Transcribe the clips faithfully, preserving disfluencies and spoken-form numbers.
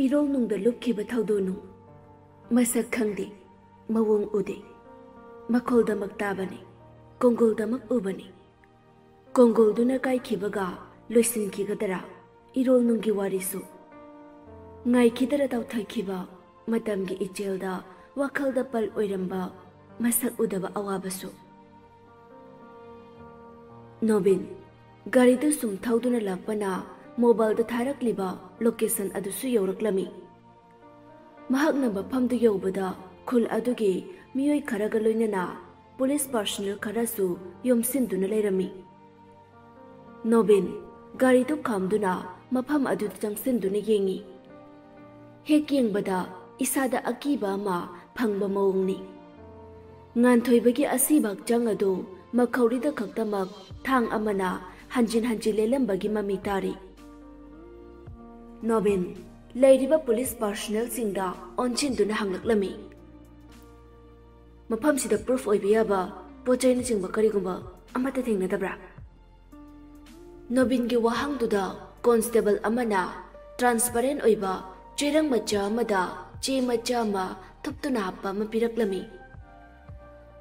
ꯏꯔꯣꯜ ꯅꯨꯡꯗ ꯂꯨꯞꯈꯤꯕ ꯊꯧꯗꯣꯛꯅꯨꯡ꯫ ꯃꯁꯛ ꯈꯪꯗꯦ, ꯃꯑꯣꯡ ꯎꯗꯦ, ꯃꯈꯣꯜꯗꯃꯛ ꯇꯥꯕꯅꯤ, ꯀꯣꯡꯒꯣꯜꯗꯃꯛ ꯎꯕꯅꯤ꯫ ꯀꯣꯡꯒꯣꯜꯗꯨꯅ ꯀꯥꯏꯈꯤꯕꯒ ꯂꯣꯏꯁꯤꯟꯈꯤꯒꯗꯔꯥ ꯏꯔꯣꯜ ꯅꯨꯡꯒꯤ ꯋꯥꯔꯤꯁꯨ? ꯉꯥꯏꯈꯤꯗꯔ ꯇꯧꯊꯈꯤꯕ ꯃꯇꯝꯒꯤ ꯏꯆꯦꯜꯗ ꯋꯥꯈꯜꯗ ꯄꯜ ꯑꯣꯏꯔꯝꯕ ꯃꯁꯛ ꯎꯗꯕ ꯑꯋꯥꯕꯁꯨ꯫ ꯅꯣꯕꯤꯟ ꯒꯥꯔꯤꯗꯨ ꯁꯨꯝ ꯊꯧꯗꯨꯅ ꯂꯥꯛꯄꯅ ꯃꯣꯕꯥꯏꯜꯗ ꯊꯥꯔꯛꯂꯤꯕ ꯂꯣꯀꯦꯁꯟ ꯑꯗꯨꯁꯨ ꯌꯧꯔꯛꯂꯝꯃꯤ꯫ ꯃꯍꯥꯛꯅ ꯃꯐꯝꯗꯨ ꯌꯧꯕꯗ ꯈꯨꯜ ꯑꯗꯨꯒꯤ ꯃꯤꯑꯣꯏ ꯈꯔꯒ ꯂꯣꯏꯅꯅ ꯄꯨꯂꯤꯁ ꯄꯥꯔꯁꯣꯅꯦꯜ ꯈꯔꯁꯨ ꯌꯣꯝꯁꯤꯟꯗꯨꯅ ꯂꯩꯔꯝꯃꯤ꯫ ꯅꯣꯕꯤꯟ ꯒꯥꯔꯤꯗꯨ ꯈꯥꯝꯗꯨꯅ ꯃꯐꯝ ꯑꯗꯨꯗ ꯆꯪꯁꯤꯟꯗꯨꯅ ꯌꯦꯡꯉꯤ꯫ ꯍꯦꯛ ꯌꯦꯡꯕꯗ ꯏꯁꯥꯗ ꯑꯀꯤꯕ ꯑꯃ ꯐꯪꯕ ꯃꯑꯣꯡꯅꯤ꯫ ꯉꯥꯟꯊꯣꯏꯕꯒꯤ ꯑꯁꯤꯕ ꯍꯛꯆꯥꯡ ꯑꯗꯨ ꯃꯈꯧꯔꯤꯗ ꯈꯛꯇꯃꯛ ꯊꯥꯡ ꯑꯃꯅ ꯍꯟꯖꯤꯟ ꯍꯟꯖꯤꯟ ꯂꯦꯜꯂꯝꯕꯒꯤ ꯃꯃꯤ ꯇꯥꯔꯤ꯫ ꯅꯣꯕꯤꯟ ꯂꯩꯔꯤꯕ ꯄꯨꯂꯤꯁ ꯄꯥꯔꯁꯣꯅꯦꯜꯁꯤꯡꯗ ꯑꯣꯟꯁꯤꯟꯗꯨꯅ ꯍꯪꯂꯛꯂꯝꯃꯤ, "ꯃꯐꯝꯁꯤꯗ ꯄ꯭ꯔꯨꯐ ꯑꯣꯏꯕ ꯌꯥꯕ ꯄꯣꯠ ꯆꯩꯅꯆꯤꯡꯕ ꯀꯔꯤꯒꯨꯝꯕ ꯑꯃꯠꯇ ꯊꯦꯡꯅꯗꯕ꯭ꯔꯥ?" ꯅꯣꯕꯤꯟꯒꯤ ꯋꯥꯍꯪꯗꯨꯗ ꯀꯣꯟꯁꯇꯦꯕꯜ ꯑꯃꯅ ꯇ꯭ꯔꯥꯟꯁꯄꯔꯦꯟ ꯑꯣꯏꯕ ꯆꯦꯔꯪ ꯃꯆꯥ ꯑꯃꯗ ꯆꯦ ꯃꯆꯥ ꯑꯃ ꯊꯨꯞꯇꯨꯅ ꯍꯥꯞꯄ ꯑꯃ ꯄꯤꯔꯛꯂꯝꯃꯤ꯫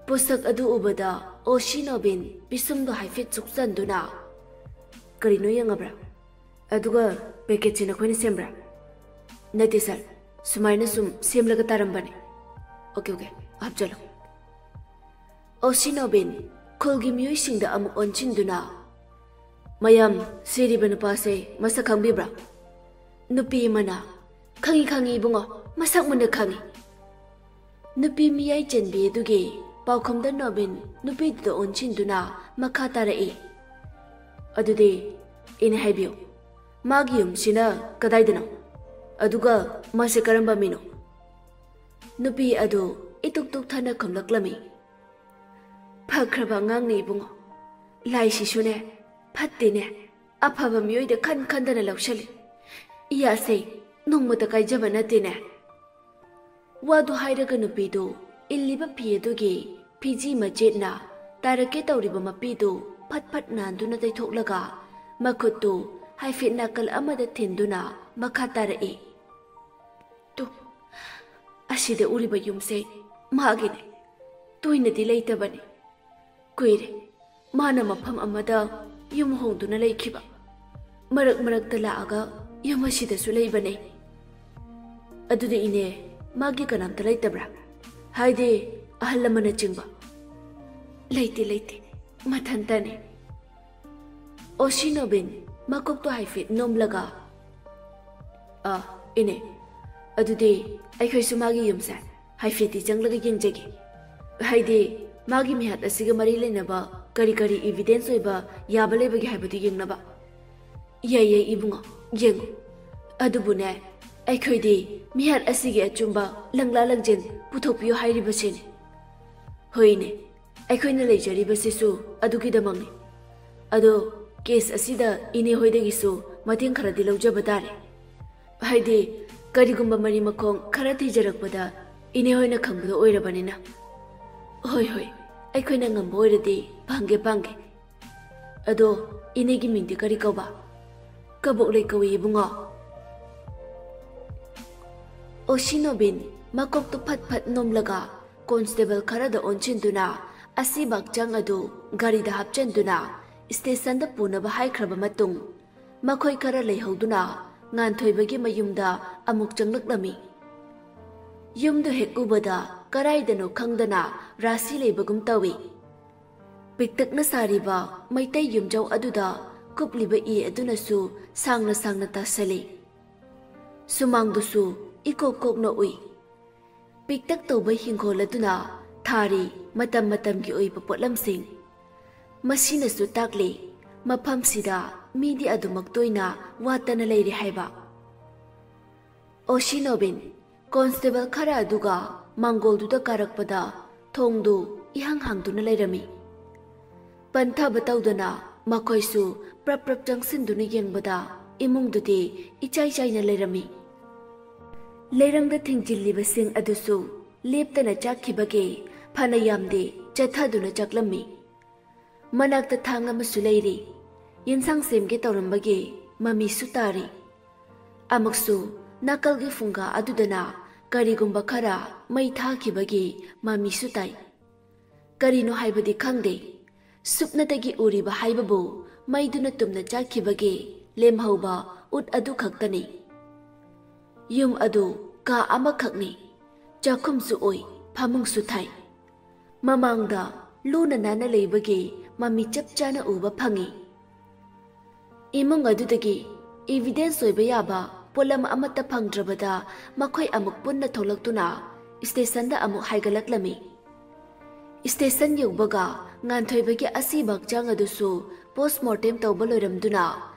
ꯄꯣꯠꯁꯛ ꯑꯗꯨ ꯎꯕꯗ ꯑꯣꯁꯤ ꯅꯣꯕꯤꯟ ꯄꯤꯁꯨꯝꯗꯨ ꯍꯥꯏꯐꯦꯠ ꯆꯨꯛꯆꯟꯗꯨꯅ, "ꯀꯔꯤꯅꯣ ꯌꯦꯡꯉꯕ꯭ꯔꯥ? ꯑꯗꯨꯒ ꯄꯦꯀꯦꯠꯁꯤ ꯅꯈꯣꯏꯅ ꯁꯦꯝꯕ꯭ꯔꯥ?" "ꯅꯠꯇꯦ ꯁꯥꯔ, ꯁꯨꯃꯥꯏꯅ ꯁꯨꯝ ꯁꯦꯝꯂꯒ ꯇꯥꯔꯝꯕꯅꯦ꯫" "ꯑꯣꯀꯦ, ꯑꯣꯀꯦ, ꯍꯥꯞꯆꯜꯂꯣ꯫" ꯑꯣꯁꯤ ꯅꯣꯕꯤꯟ ꯈꯨꯜꯒꯤ ꯃꯤꯑꯣꯏꯁꯤꯡꯗ ꯑꯃꯨꯛ ꯑꯣꯟꯁꯤꯟꯗꯨꯅ, "ꯃꯌꯥꯝ, ꯁꯤꯔꯤꯕ ꯅꯨꯄꯥꯁꯦ ꯃꯁꯛ ꯈꯪꯕꯤꯕ꯭ꯔꯥ?" ꯅꯨꯄꯤ ꯑꯃꯅ, "ꯈꯪꯉꯤ, ꯈꯪꯉꯤ ꯏꯕꯨꯡꯉꯣ, ꯃꯁꯛ ꯃꯨꯟꯅ ꯈꯪꯉꯤ꯫" ꯅꯨꯄꯤ ꯃꯤꯌꯥꯏ ꯆꯟꯕꯤ ꯑꯗꯨꯒꯤ ꯄꯥꯎꯈꯨꯝꯗ ꯅꯣꯕꯤꯟ ꯅꯨꯄꯤꯗꯨꯗ ꯑꯣꯟꯁꯤꯟꯗꯨꯅ ꯃꯈꯥ ꯇꯥꯔꯛꯏ, "ꯑꯗꯨꯗꯤ ꯏꯅꯦ ꯍꯥꯏꯕꯤꯌꯨ, ꯃꯥꯒꯤ ꯌꯨꯝꯁꯤꯅ ꯀꯗꯥꯏꯗꯅꯣ? ꯑꯗꯨꯒ ꯃꯥꯁꯦ ꯀꯔꯝꯕ ꯃꯤꯅꯣ?" ꯅꯨꯄꯤ ꯑꯗꯨ ꯏꯇꯨꯛ ꯇꯨꯛꯊꯅ ꯈꯨꯝꯂꯛꯂꯝꯃꯤ, "ꯐꯈ꯭ꯔꯕ ꯑꯉꯥꯡꯅꯤ ꯏꯕꯨꯡꯉꯣ꯫ ꯂꯥꯏꯁꯤꯁꯨꯅꯦ, ꯐꯠꯇꯦꯅꯦ, ꯑꯐꯕ ꯃꯤꯑꯣꯏꯗ ꯈꯟ ꯈꯟꯗꯅ ꯂꯧꯁꯜꯂꯤ꯫ ꯏꯌꯥꯁꯦ ꯅꯣꯡꯃꯇ ꯀꯥꯏꯖꯕ ꯅꯠꯇꯦꯅꯦ꯫" ꯋꯥꯗꯨ ꯍꯥꯏꯔꯒ ꯅꯨꯄꯤꯗꯨ ꯏꯜꯂꯤꯕ ꯐꯤ ꯑꯗꯨꯒꯤ ꯐꯤꯖꯤ ꯃꯆꯦꯠꯅ ꯇꯥꯔꯛꯀꯦ ꯇꯧꯔꯤꯕ ꯃꯄꯤꯗꯨ ꯐꯠ ꯐꯠ ꯅꯥꯟꯗꯨꯅ ꯇꯩꯊꯣꯛꯂꯒ ꯃꯈꯨꯠꯇꯨ ꯍꯥꯏꯐꯦꯠ ꯅꯥꯀꯜ ꯑꯃꯗ ꯊꯤꯟꯗꯨꯅ ꯃꯈꯥ ꯇꯥꯔꯛꯏ, ꯁꯤꯗ ꯎꯔꯤꯕ ꯌꯨꯝꯁꯦ ꯃꯥꯒꯤꯅꯦ꯫ ꯇꯣꯏꯅꯗꯤ ꯂꯩꯇꯕꯅꯤ꯫ ꯀꯨꯏꯔꯦ ꯃꯥꯅ ꯃꯐꯝ ꯑꯃꯗ ꯌꯨꯝ ꯍꯣꯡꯗꯨꯅ ꯂꯩꯈꯤꯕ꯫ ꯃꯔꯛ ꯃꯔꯛꯇ ꯂꯥꯛꯑꯒ ꯌꯨꯝ ꯑꯁꯤꯗꯁꯨ ꯂꯩꯕꯅꯦ꯫ ꯑꯗꯨꯗꯤ ꯏꯅꯦ, ꯃꯥꯒꯤ ꯀꯅꯥꯝꯇ ꯂꯩꯇꯕ꯭ꯔꯥ? ꯍꯥꯏꯗꯤ ꯑꯍꯜ ꯂꯃꯟꯅꯆꯤꯡꯕ? ꯂꯩꯇꯦ, ꯂꯩꯇꯦ, ꯃꯊꯟꯇꯅꯦ꯫ ꯑꯣꯁꯤꯅꯣꯕꯤꯟ ꯃꯀꯣꯛꯇꯣ ꯍꯥꯏꯐꯦꯠ ꯅꯣꯝꯂꯒ, "ꯑꯥ, ꯏꯅꯦ, ꯑꯗꯨꯗꯤ ꯑꯩꯈꯣꯏꯁꯨ ꯃꯥꯒꯤ ꯌꯨꯝꯁꯦ ꯍꯥꯏꯐꯦꯠꯇꯤ ꯆꯪꯂꯒ ꯌꯦꯡꯖꯒꯦ꯫ ꯍꯥꯏꯗꯤ ꯃꯥꯒꯤ ꯃꯤꯍꯥꯠ ꯑꯁꯤꯒ ꯃꯔꯤ ꯂꯩꯅꯕ ꯀꯔꯤ ꯀꯔꯤ evidence ꯑꯣꯏꯕ ꯌꯥꯕ ꯂꯩꯕꯒꯦ ꯍꯥꯏꯕꯗꯨ ꯌꯦꯡꯅꯕ꯫" "ꯌꯥꯏ, ꯌꯥꯏ, ꯏꯕꯨꯡꯉꯣ, ꯌꯦꯡꯉꯨ꯫ ꯑꯗꯨꯕꯨꯅꯦ, ꯑꯩꯈꯣꯏꯗꯤ ꯃꯤꯍꯥꯠ ꯑꯁꯤꯒꯤ ꯑꯆꯨꯝꯕ ꯂꯪꯂꯥ ꯂꯪꯖꯦꯟ ꯄꯨꯊꯣꯛꯄꯤꯌꯨ ꯍꯥꯏꯔꯤꯕꯁꯤꯅꯤ꯫" "ꯍꯣꯏꯅꯦ, ꯑꯩꯈꯣꯏꯅ ꯂꯩꯖꯔꯤꯕꯁꯤꯁꯨ ꯑꯗꯨꯒꯤꯗꯃꯛꯅꯤ꯫ ꯑꯗꯣ case ꯑꯁꯤꯗ ꯏꯅꯦ ꯍꯣꯏꯗꯒꯤꯁꯨ ꯃꯇꯦꯡ ꯈꯔꯗꯤ ꯂꯧꯖꯕ ꯇꯥꯔꯦ꯫ ꯍꯥꯏꯗꯤ ꯀꯔꯤꯒꯨꯝꯕ ꯃꯔꯤ ꯃꯈꯣꯡ ꯈꯔ ꯊꯤꯖꯔꯛꯄꯗ ꯏꯅꯦ ꯍꯣꯏꯅ ꯈꯪꯕꯗꯣ ꯑꯣꯏꯔꯕꯅꯤꯅ꯫" "ꯍꯣꯏ, ꯍꯣꯏ, ꯑꯩꯈꯣꯏꯅ ꯉꯝꯕ ꯑꯣꯏꯔꯗꯤ ꯄꯥꯡꯒꯦ, ꯄꯥꯡꯒꯦ꯫ ꯑꯗꯣ ꯏꯅꯦꯒꯤ ꯃꯤꯡꯗꯤ ꯀꯔꯤ ꯀꯧꯕ?" "ꯀꯕꯣꯛꯂꯩ ꯀꯧꯏ, ꯏꯕꯨꯡꯉꯣ꯫" ꯑꯣꯁꯤꯅꯣꯕꯤꯟ ꯃꯀꯣꯛꯇꯨ ꯐꯠ ꯐꯠ ꯅꯣꯝꯂꯒ constable ꯈꯔꯗ ꯑꯣꯟꯁꯤꯟꯗꯨꯅ ꯑꯁꯤꯕꯥꯛ ꯆꯥꯡ ꯑꯗꯨ ꯒꯥꯔꯤꯗ ꯍꯥꯞꯆꯤꯟꯗꯨꯅ stationꯗ ꯄꯨꯅꯕ ꯍꯥꯏꯈ꯭ꯔꯕ ꯃꯇꯨꯡ, ꯃꯈꯣꯏ ꯈꯔ ꯂꯩꯍꯧꯗꯨꯅ ꯉꯥꯟꯊꯣꯏꯕꯒꯤ ꯃꯌꯨꯝꯗ ꯑꯃꯨꯛ ꯆꯪꯂꯛꯂꯝꯃꯤ꯫ ꯌꯨꯝꯗꯨ ꯍꯦꯛ ꯎꯕꯗ ꯀꯔꯥꯏꯗꯅꯣ ꯈꯪꯗꯅ ꯔꯥꯁꯤ ꯂꯩꯕꯒꯨꯝ ꯇꯧꯏ꯫ ꯄꯤꯛꯇꯛꯅ ꯁꯥꯔꯤꯕ ꯃꯩꯇꯩ ꯌꯨꯝꯖꯧ ꯑꯗꯨꯗ ꯀꯨꯞꯂꯤꯕ ꯏ ꯑꯗꯨꯅꯁꯨ ꯁꯥꯡꯅ ꯁꯥꯡꯅ ꯇꯥꯁꯜꯂꯤ꯫ ꯁꯨꯃꯥꯡꯗꯨꯁꯨ ꯏꯀꯣꯛ ꯀꯣꯛꯅ ꯎꯏ꯫ ꯄꯤꯛꯇꯛ ꯇꯧꯕ ꯍꯤꯡꯈꯣꯜ ꯑꯗꯨꯅ ꯊꯥꯔꯤ ꯃꯇꯝ ꯃꯇꯝꯒꯤ ꯑꯣꯏꯕ ꯄꯣꯠꯂꯝꯁꯤꯡ꯫ ꯃꯁꯤꯅꯁꯨ ꯇꯥꯛꯂꯤ, ꯃꯐꯝꯁꯤꯗ ꯃꯤꯗꯤ ꯑꯗꯨꯃꯛ ꯇꯣꯏꯅ ꯋꯥꯠꯇꯅ ꯂꯩꯔꯤ ꯍꯥꯏꯕ꯫ ꯑꯣꯁꯤꯅꯣꯕꯤꯟ constable ꯈꯔ ꯑꯗꯨꯒ ꯃꯥꯡꯒꯣꯜꯗꯨꯗ ꯀꯥꯔꯛꯄꯗ ꯊꯣꯡꯗꯨ ꯏꯍꯥꯡ ꯍꯥꯡꯗꯨꯅ ꯂꯩꯔꯝꯃꯤ꯫ ꯄꯟꯊꯕ ꯇꯧꯗꯅ ꯃꯈꯣꯏꯁꯨ ꯄ꯭ꯔꯞ ꯄ꯭ꯔꯞ ꯆꯪꯁꯤꯟꯗꯨꯅ ꯌꯦꯡꯕꯗ ꯏꯃꯨꯡꯗꯨꯗꯤ ꯏꯆꯥꯏ ꯆꯥꯏꯅ ꯂꯩꯔꯝꯃꯤ꯫ ꯂꯩꯔꯪꯗ ꯊꯤꯡꯖꯤꯜꯂꯤꯕꯁꯤꯡ ꯑꯗꯨꯁꯨ ꯂꯦꯞꯇꯅ ꯆꯥꯛꯈꯤꯕꯒꯤ ꯐꯅ ꯌꯥꯝꯗꯤ ꯆꯠꯊꯗꯨꯅ ꯆꯥꯛꯂꯝꯃꯤ꯫ ꯃꯅꯥꯛꯇ ꯊꯥꯡ ꯑꯃꯁꯨ ꯂꯩꯔꯤ꯫ ꯌꯦꯟꯁꯥꯡ ꯁꯦꯝꯒꯦ ꯇꯧꯔꯝꯕꯒꯤ ꯃꯃꯤꯁꯨ ꯇꯥꯔꯤ꯫ ꯑꯃꯨꯛꯁꯨ ꯅꯥꯀꯜꯒꯤ ꯐꯨꯡꯒꯥ ꯑꯗꯨꯗꯅ ꯀꯔꯤꯒꯨꯝꯕ ꯈꯔ ꯃꯩ ꯊꯥꯈꯤꯕꯒꯤ ꯃꯃꯤꯁꯨ ꯇꯥꯏ꯫ ꯀꯔꯤꯅꯣ ꯍꯥꯏꯕꯗꯤ ꯈꯪꯗꯦ꯫ ꯁꯨꯞꯅꯇꯒꯤ ꯎꯔꯤꯕ ꯍꯥꯏꯕꯕꯨ ꯃꯩꯗꯨꯅ ꯇꯨꯝꯅ ꯆꯥꯛꯈꯤꯕꯒꯤ ꯂꯦꯝꯍꯧꯕ ꯎꯠ ꯑꯗꯨ ꯈꯛꯇꯅꯤ꯫ ꯌꯨꯝ ꯑꯗꯨ ꯀꯥ ꯑꯃꯈꯛꯅꯤ꯫ ꯆꯥꯛꯈꯨꯝꯁꯨ ꯑꯣꯏ, ꯐꯃꯨꯡꯁꯨ ꯊꯥꯏ꯫ ꯃꯃꯥꯡꯗ ꯂꯨꯅ ꯅꯥꯟꯅ ꯂꯩꯕꯒꯤ ꯃꯃꯤ ꯆꯞ ꯆꯥꯅ ꯎꯕ ꯐꯪꯏ꯫ ꯏꯃꯨꯡ ꯑꯗꯨꯗꯒꯤ evidence ꯑꯣꯏꯕ ꯌꯥꯕ ꯄꯣꯠꯂꯝ ꯑꯃꯠꯇ ꯐꯪꯗ꯭ꯔꯕꯗ ꯃꯈꯣꯏ ꯑꯃꯨꯛ ꯄꯨꯟꯅ ꯊꯣꯛꯂꯛꯇꯨꯅ stationꯗ ꯑꯃꯨꯛ ꯍꯥꯏꯒꯠꯂꯛꯂꯝꯃꯤ꯫ Station ꯌꯧꯕꯒ ꯉꯥꯟꯊꯣꯏꯕꯒꯤ ꯑꯁꯤꯕ ꯍꯛꯆꯥꯡ ꯑꯗꯨꯁꯨ post mortem ꯇꯧꯕ ꯂꯣꯏꯔꯝꯗꯨꯅ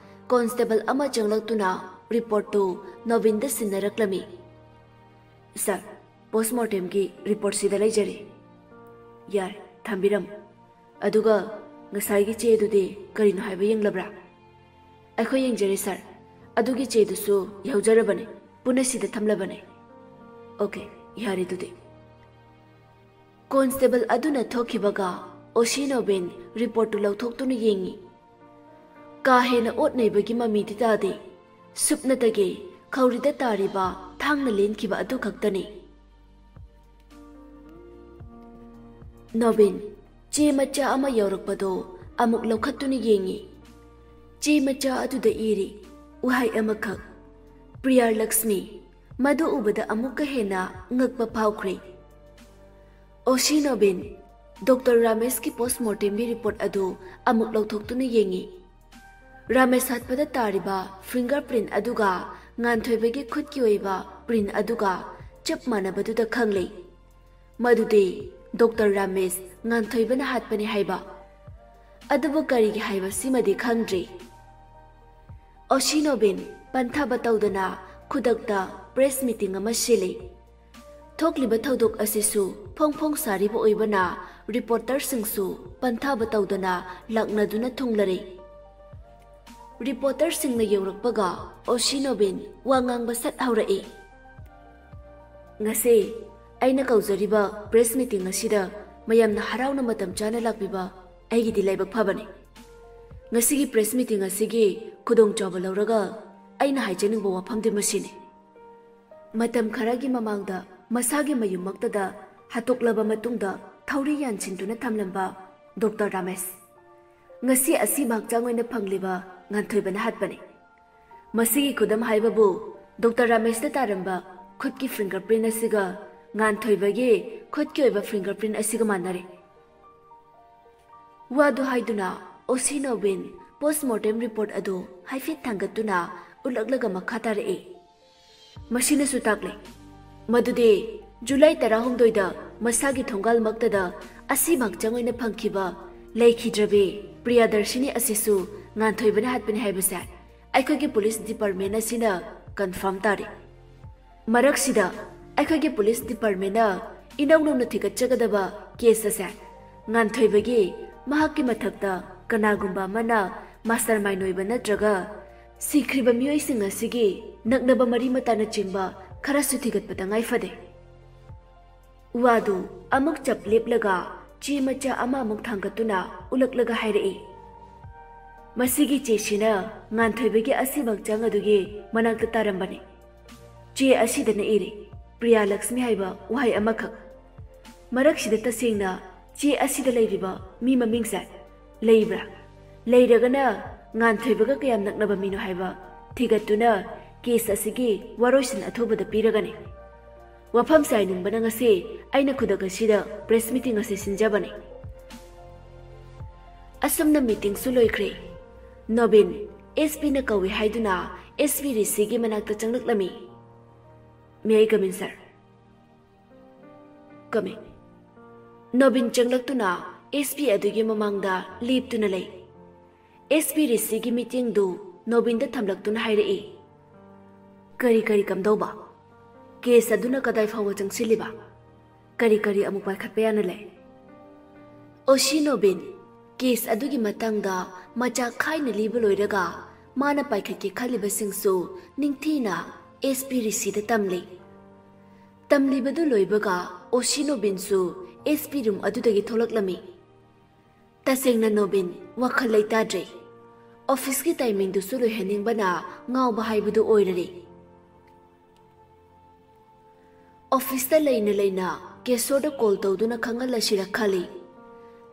constable ꯑꯃ ꯆꯪꯂꯛꯇꯨꯅ reportꯇꯨ ꯅꯣꯕꯤꯟꯗ ꯁꯤꯟꯅꯔꯛꯂꯝꯃꯤ꯫ "Sir, post mortemꯒꯤ reportꯁꯤꯗ ꯂꯩꯖꯔꯦ꯫ ꯌꯥꯔꯦ, ꯊꯝꯕꯤꯔꯝꯃꯨ꯫ ꯑꯗꯨꯒ ꯉꯁꯥꯏꯒꯤ ꯆꯦꯗꯨꯗꯤ ꯀꯔꯤꯅꯣ ꯍꯥꯏꯕ ꯌꯦꯡꯂꯕ꯭ꯔꯥ?" "ꯑꯩꯈꯣꯏ ꯌꯦꯡꯖꯔꯦ, sir꯫ ꯑꯗꯨꯒꯤ ꯆꯦꯗꯨꯁꯨ ꯌꯥꯎꯖꯔꯕꯅꯦ, ꯄꯨꯟꯅ ꯁꯤꯗ ꯊꯝꯂꯕꯅꯦ꯫" "Okay, ꯌꯥꯔꯦ ꯑꯗꯨꯗꯤ꯫" Constable ꯑꯗꯨꯅ ꯊꯣꯛꯈꯤꯕꯒ ꯑꯣꯁꯤ ꯅꯣꯕꯤꯟ reportꯇꯨ ꯂꯧꯊꯣꯛꯇꯨꯅ ꯌꯦꯡꯉꯤ꯫ ꯀꯥ ꯍꯦꯟꯅ ꯑꯣꯠ ꯅꯩꯕꯒꯤ ꯃꯃꯤꯗꯤ ꯇꯥꯗꯦ꯫ ꯁꯨꯞꯅꯇꯒꯤ ꯈꯧꯔꯤꯗ ꯇꯥꯔꯤꯕ ꯊꯥꯡꯅ ꯂꯦꯟꯈꯤꯕ ꯑꯗꯨ ꯈꯛꯇꯅꯤ꯫ ꯅꯣꯕꯤꯟ ꯆꯦ ꯃꯆꯥ ꯑꯃ ꯌꯧꯔꯛꯄꯗꯨ ꯑꯃꯨꯛ ꯂꯧꯈꯠꯇꯨꯅ ꯌꯦꯡꯉꯤ꯫ ꯆꯦ ꯃꯆꯥ ꯑꯗꯨꯗ ꯏꯔꯤ ꯋꯥꯍꯩ ꯑꯃꯈꯛ, "ꯄ꯭ꯔꯤꯌꯥ ꯂꯛꯁꯃꯤ"꯫ ꯃꯗꯨ ꯎꯕꯗ ꯑꯃꯨꯛꯀ ꯍꯦꯟꯅ ꯉꯛꯄ ꯐꯥꯎꯈ꯭ꯔꯦ꯫ ꯑꯣꯁꯤ ꯅꯣꯕꯤꯟ ꯗꯣꯛꯇꯔ ꯔꯥꯃꯦꯁꯀꯤ post mortemꯒꯤ report ꯑꯗꯨ ꯑꯃꯨꯛ ꯂꯧꯊꯣꯛꯇꯨꯅ ꯌꯦꯡꯉꯤ꯫ ꯔꯥꯃꯦꯁ ꯍꯥꯠꯄꯗ ꯇꯥꯔꯤꯕ fingerprint ꯑꯗꯨꯒ ꯉꯥꯟꯊꯣꯏꯕꯒꯤ ꯈꯨꯠꯀꯤ ꯑꯣꯏꯕ print ꯑꯗꯨꯒ ꯆꯞ ꯃꯥꯟꯅꯕꯗꯨꯗ ꯈꯪꯂꯦ꯫ ꯃꯗꯨꯗꯤ ꯗꯣꯛꯇꯔ ꯔꯥꯃꯦꯁ ꯉꯥꯟꯊꯣꯏꯕꯅ ꯍꯥꯠꯄꯅꯤ ꯍꯥꯏꯕ꯫ ꯑꯗꯨꯕꯨ ꯀꯔꯤꯒꯤ ꯍꯥꯏꯕꯁꯤꯃꯗꯤ ꯈꯪꯗ꯭ꯔꯤ꯫ ꯑꯣꯁꯤ ꯅꯣꯕꯤꯟ ꯄꯟꯊꯕ ꯇꯧꯗꯅ ꯈꯨꯗꯛꯇ press meeting ꯑꯃ ꯁꯤꯜꯂꯤ꯫ ꯊꯣꯛꯂꯤꯕ ꯊꯧꯗꯣꯛ ꯑꯁꯤꯁꯨ ꯐꯣꯡ ꯐꯣꯡ ꯁꯥꯔꯤꯕ ꯑꯣꯏꯕꯅ reporterꯁꯤꯡꯁꯨ ꯄꯟꯊꯕ ꯇꯧꯗꯅ ꯂꯥꯛꯅꯗꯨꯅ ꯊꯨꯡꯂꯔꯦ꯫ Reporterꯁꯤꯡꯅ ꯌꯧꯔꯛꯄꯒ ꯑꯣꯁꯤ ꯅꯣꯕꯤꯟ ꯋꯥ ꯉꯥꯡꯕ ꯁꯠ ꯍꯧꯔꯛꯏ꯫ "ꯉꯁꯤ ꯑꯩꯅ ꯀꯧꯖꯔꯤꯕ press meeting ꯑꯁꯤꯗ ꯃꯌꯥꯝꯅ ꯍꯔꯥꯎꯅ ꯃꯇꯝ ꯆꯥꯅ ꯂꯥꯛꯄꯤꯕ ꯑꯩꯒꯤꯗꯤ ꯂꯥꯏꯕꯛ ꯐꯕꯅꯤ꯫ ꯉꯁꯤꯒꯤ press meeting ꯑꯁꯤꯒꯤ ꯈꯨꯗꯣꯡꯆꯥꯕ ꯂꯧꯔꯒ ꯑꯩꯅ ꯍꯥꯏꯖꯅꯤꯡꯕ ꯋꯥꯐꯝꯗꯤ ꯃꯁꯤꯅꯤ꯫ ꯃꯇꯝ ꯈꯔꯒꯤ ꯃꯃꯥꯡꯗ ꯃꯁꯥꯒꯤ ꯃꯌꯨꯝꯃꯛꯇꯗ ꯍꯥꯠꯇꯣꯛꯂꯕ ꯃꯇꯨꯡꯗ ꯊꯧꯔꯤ ꯌꯥꯟꯁꯤꯟꯗꯨꯅ ꯊꯝꯂꯝꯕ ꯗꯣꯛꯇꯔ ꯔꯥꯃꯦꯁ꯫ ꯉꯁꯤ ꯑꯁꯤꯕ ꯍꯛꯆꯥꯡ ꯑꯣꯏꯅ ꯐꯪꯂꯤꯕ ꯉꯥꯟꯊꯣꯏꯕꯅ ꯍꯥꯠꯄꯅꯤ꯫ ꯃꯁꯤꯒꯤ ꯈꯨꯗꯝ ꯍꯥꯏꯕꯕꯨ ꯗꯣꯛꯇꯔ ꯔꯥꯃꯦꯁꯅ ꯇꯥꯔꯝꯕ ꯈꯨꯠꯀꯤ ꯐꯤꯡꯒꯔ ꯄ꯭ꯔꯤꯟ ꯑꯁꯤꯒ ꯉꯥꯟꯊꯣꯏꯕꯒꯤ ꯈꯨꯠꯀꯤ ꯑꯣꯏꯕ ꯐꯤꯡꯒꯔ ꯄ꯭ꯔꯤꯟ ꯑꯁꯤꯒ ꯃꯥꯟꯅꯔꯦ꯫ ꯋꯥꯗꯨ ꯍꯥꯏꯗꯨꯅ ꯑꯣꯁꯤ ꯅꯣꯕꯤꯟ ꯄꯣꯁꯃꯣꯔꯇꯦꯝ ꯔꯤꯄꯣꯔꯠ ꯑꯗꯨ ꯍꯥꯏꯐꯦꯠ ꯊꯥꯡꯒꯠꯇꯨꯅ ꯎꯠꯂꯛꯂꯒ ꯃꯈꯥ ꯇꯥꯔꯛꯏ꯫ ꯃꯁꯤꯅꯁꯨ ꯇꯥꯛꯂꯤ ꯃꯗꯨꯗꯤ ꯖꯨꯂꯥꯏ ꯇꯔꯥꯍꯨꯝꯗꯣꯏꯗ ꯃꯁꯥꯒꯤ ꯊꯣꯡꯒꯥꯜꯃꯛꯇꯗ ꯑꯁꯤꯕ ꯍꯛꯆꯥꯡ ꯑꯣꯏꯅ ꯐꯪꯈꯤꯕ ꯂꯩꯈꯤꯗ꯭ꯔꯕꯤ ꯄ꯭ꯔꯤꯌꯥꯗꯔꯁꯤꯅꯤ ꯑꯁꯤꯁꯨ ꯉꯥꯟꯊꯣꯏꯕꯅ ꯍꯥꯠꯄꯅꯤ ꯍꯥꯏꯕꯁꯦ ꯑꯩꯈꯣꯏꯒꯤ ꯄꯨꯂꯤꯁ ꯗꯤꯄꯥꯔꯠꯃꯦꯟ ꯑꯁꯤꯅ ꯀꯟꯐꯥꯔꯝ ꯇꯥꯔꯦ꯫ ꯃꯔꯛꯁꯤꯗ ꯑꯩꯈꯣꯏꯒꯤ ꯄꯨꯂꯤꯁ ꯗꯤꯄꯥꯔꯠꯃꯦꯟꯅ ꯏꯅꯧ ꯅꯧꯅ ꯊꯤꯒꯠꯆꯒꯗꯕ ꯀꯦꯁ ꯑꯁꯦ ꯉꯥꯟꯊꯣꯏꯕꯒꯤ ꯃꯍꯥꯛꯀꯤ ꯃꯊꯛꯇ ꯀꯅꯥꯒꯨꯝꯕ ꯑꯃꯅ ꯃꯥꯁꯇꯔ ꯃꯥꯏꯟ ꯑꯣꯏꯕ ꯅꯠꯇ꯭ꯔꯒ ꯁꯤꯈ꯭ꯔꯤꯕ ꯃꯤꯑꯣꯏꯁꯤꯡ ꯑꯁꯤꯒꯤ ꯅꯛꯅꯕ ꯃꯔꯤ ꯃꯇꯥꯅꯆꯤꯡꯕ ꯈꯔꯁꯨ ꯊꯤꯒꯠꯄ ꯇꯉꯥꯏ ꯐꯗꯦ꯫ ꯋꯥꯗꯨ ꯑꯃꯨꯛ ꯆꯞ ꯂꯦꯞꯂꯒ ꯆꯦ ꯃꯆꯥ ꯑꯃ ꯑꯃꯨꯛ ꯊꯥꯡꯒꯠꯇꯨꯅ ꯎꯠꯂꯛꯂꯒ ꯍꯥꯏꯔꯛꯏ, ꯃꯁꯤꯒꯤ ꯆꯦꯁꯤꯅ ꯉꯥꯟꯊꯣꯏꯕꯒꯤ ꯑꯁꯤꯕ ꯍꯛꯆꯥꯡ ꯑꯗꯨꯒꯤ ꯃꯅꯥꯛꯇ ꯇꯥꯔꯝꯕꯅꯤ꯫ ꯆꯦ ꯑꯁꯤꯗꯅ ꯏꯔꯤ, "ꯄ꯭ꯔꯤꯌꯥ ꯂꯛꯁꯃꯤ" ꯍꯥꯏꯕ ꯋꯥꯍꯩ ꯑꯃꯈꯛ꯫ ꯃꯔꯛꯁꯤꯗ ꯇꯁꯦꯡꯅ ꯆꯦ ꯑꯁꯤꯗ ꯂꯩꯔꯤꯕ ꯃꯤ ꯃꯃꯤꯡꯁꯦ ꯂꯩꯕ꯭ꯔꯥ? ꯂꯩꯔꯒꯅ ꯉꯥꯟꯊꯣꯏꯕꯒ ꯀꯌꯥꯝ ꯅꯛꯅꯕ ꯃꯤꯅꯣ ꯍꯥꯏꯕ ꯊꯤꯒꯠꯇꯨꯅ ꯀꯦꯁ ꯑꯁꯤꯒꯤ ꯋꯥꯔꯣꯏꯁꯤꯟ ꯑꯊꯨꯕꯗ ꯄꯤꯔꯒꯅꯤ꯫ ꯋꯥꯐꯝꯁꯦ ꯍꯥꯏꯅꯤꯡꯕꯅ ꯉꯁꯤ ꯑꯩꯅ ꯈꯨꯗꯛ ꯑꯁꯤꯗ ꯄ꯭ꯔꯦꯁ ꯃꯤꯇꯤꯡ ꯑꯁꯤ ꯁꯤꯟꯖꯕꯅꯤ꯫ ꯑꯁꯨꯝꯅ ꯃꯤꯇꯤꯡꯁꯨ ꯂꯣꯏꯈ꯭ꯔꯦ꯫ ꯅꯣꯕꯤꯟ, ꯑꯦꯁ ꯄꯤꯅ ꯀꯧꯏ ꯍꯥꯏꯗꯨꯅ ꯑꯦꯁ ꯄꯤ ꯔꯤꯁꯤꯒꯤ ꯃꯅꯥꯛꯇ ꯆꯪꯂꯛꯂꯝꯃꯤ꯫ "May I come in, sir?" "Come in." Nobin ꯆꯪꯂꯛꯇꯨꯅ S P ꯑꯗꯨꯒꯤ ꯃꯃꯥꯡꯗ ꯂꯦꯞꯇꯨꯅ ꯂꯩ꯫ ꯑꯦꯁ ꯄꯤ ꯔꯤꯁꯤꯒꯤ ꯃꯤꯠꯌꯦꯡꯗꯨ ꯅꯣꯕꯤꯟꯗ ꯊꯝꯂꯛꯇꯨꯅ ꯍꯥꯏꯔꯛꯏ, "ꯀꯔꯤ ꯀꯔꯤ ꯀꯝꯗꯧꯕ? ꯀꯦꯁ ꯑꯗꯨꯅ ꯀꯗꯥꯏ ꯐꯥꯎꯕ ꯆꯪꯁꯤꯜꯂꯤꯕ? ꯀꯔꯤ ꯀꯔꯤ ꯑꯃꯨꯛ ꯄꯥꯏꯈꯠꯄ ꯌꯥꯅ ꯂꯩ?" ꯑꯣꯁꯤ ꯅꯣꯕꯤꯟ, ꯀꯦꯁ ꯑꯗꯨꯒꯤ ꯃꯇꯥꯡꯗ ꯃꯆꯥꯛ ꯈꯥꯏꯅ ꯂꯤꯕ ꯂꯣꯏꯔꯒ ꯃꯥꯅ ꯄꯥꯏꯈꯠꯀꯦ ꯈꯜꯂꯤꯕꯁꯤꯡꯁꯨ ꯅꯤꯡꯊꯤꯅ ꯑꯦꯁ ꯄꯤ ꯔꯤꯁꯤꯗ ꯇꯝꯂꯤ꯫ ꯇꯝꯂꯤꯕꯗꯨ ꯂꯣꯏꯕꯒ ꯑꯣꯁꯤ ꯅꯣꯕꯤꯟꯁꯨ ꯑꯦꯁ ꯄꯤ ꯔꯨꯝ ꯑꯗꯨꯗꯒꯤ ꯊꯣꯛꯂꯛꯂꯝꯃꯤ꯫ ꯇꯁꯦꯡꯅ ꯅꯣꯕꯤꯟ ꯋꯥꯈꯜ ꯂꯩꯇꯥꯗ꯭ꯔꯦ꯫ ꯑꯣꯐꯤꯁꯀꯤ ꯇꯥꯏꯃꯤꯡꯗꯨꯁꯨ ꯂꯣꯏꯍꯟꯅꯤꯡꯕꯅ ꯉꯥꯎꯕ ꯍꯥꯏꯕꯗꯨ ꯑꯣꯏꯔꯔꯦ꯫ ꯑꯣꯐꯤꯁꯇ ꯂꯩꯅ ꯂꯩꯅ ꯀꯦꯁꯣꯔꯗ ꯀꯣꯜ ꯇꯧꯗꯨꯅ ꯈꯪꯍꯜꯂꯁꯤꯔ ꯈꯜꯂꯤ꯫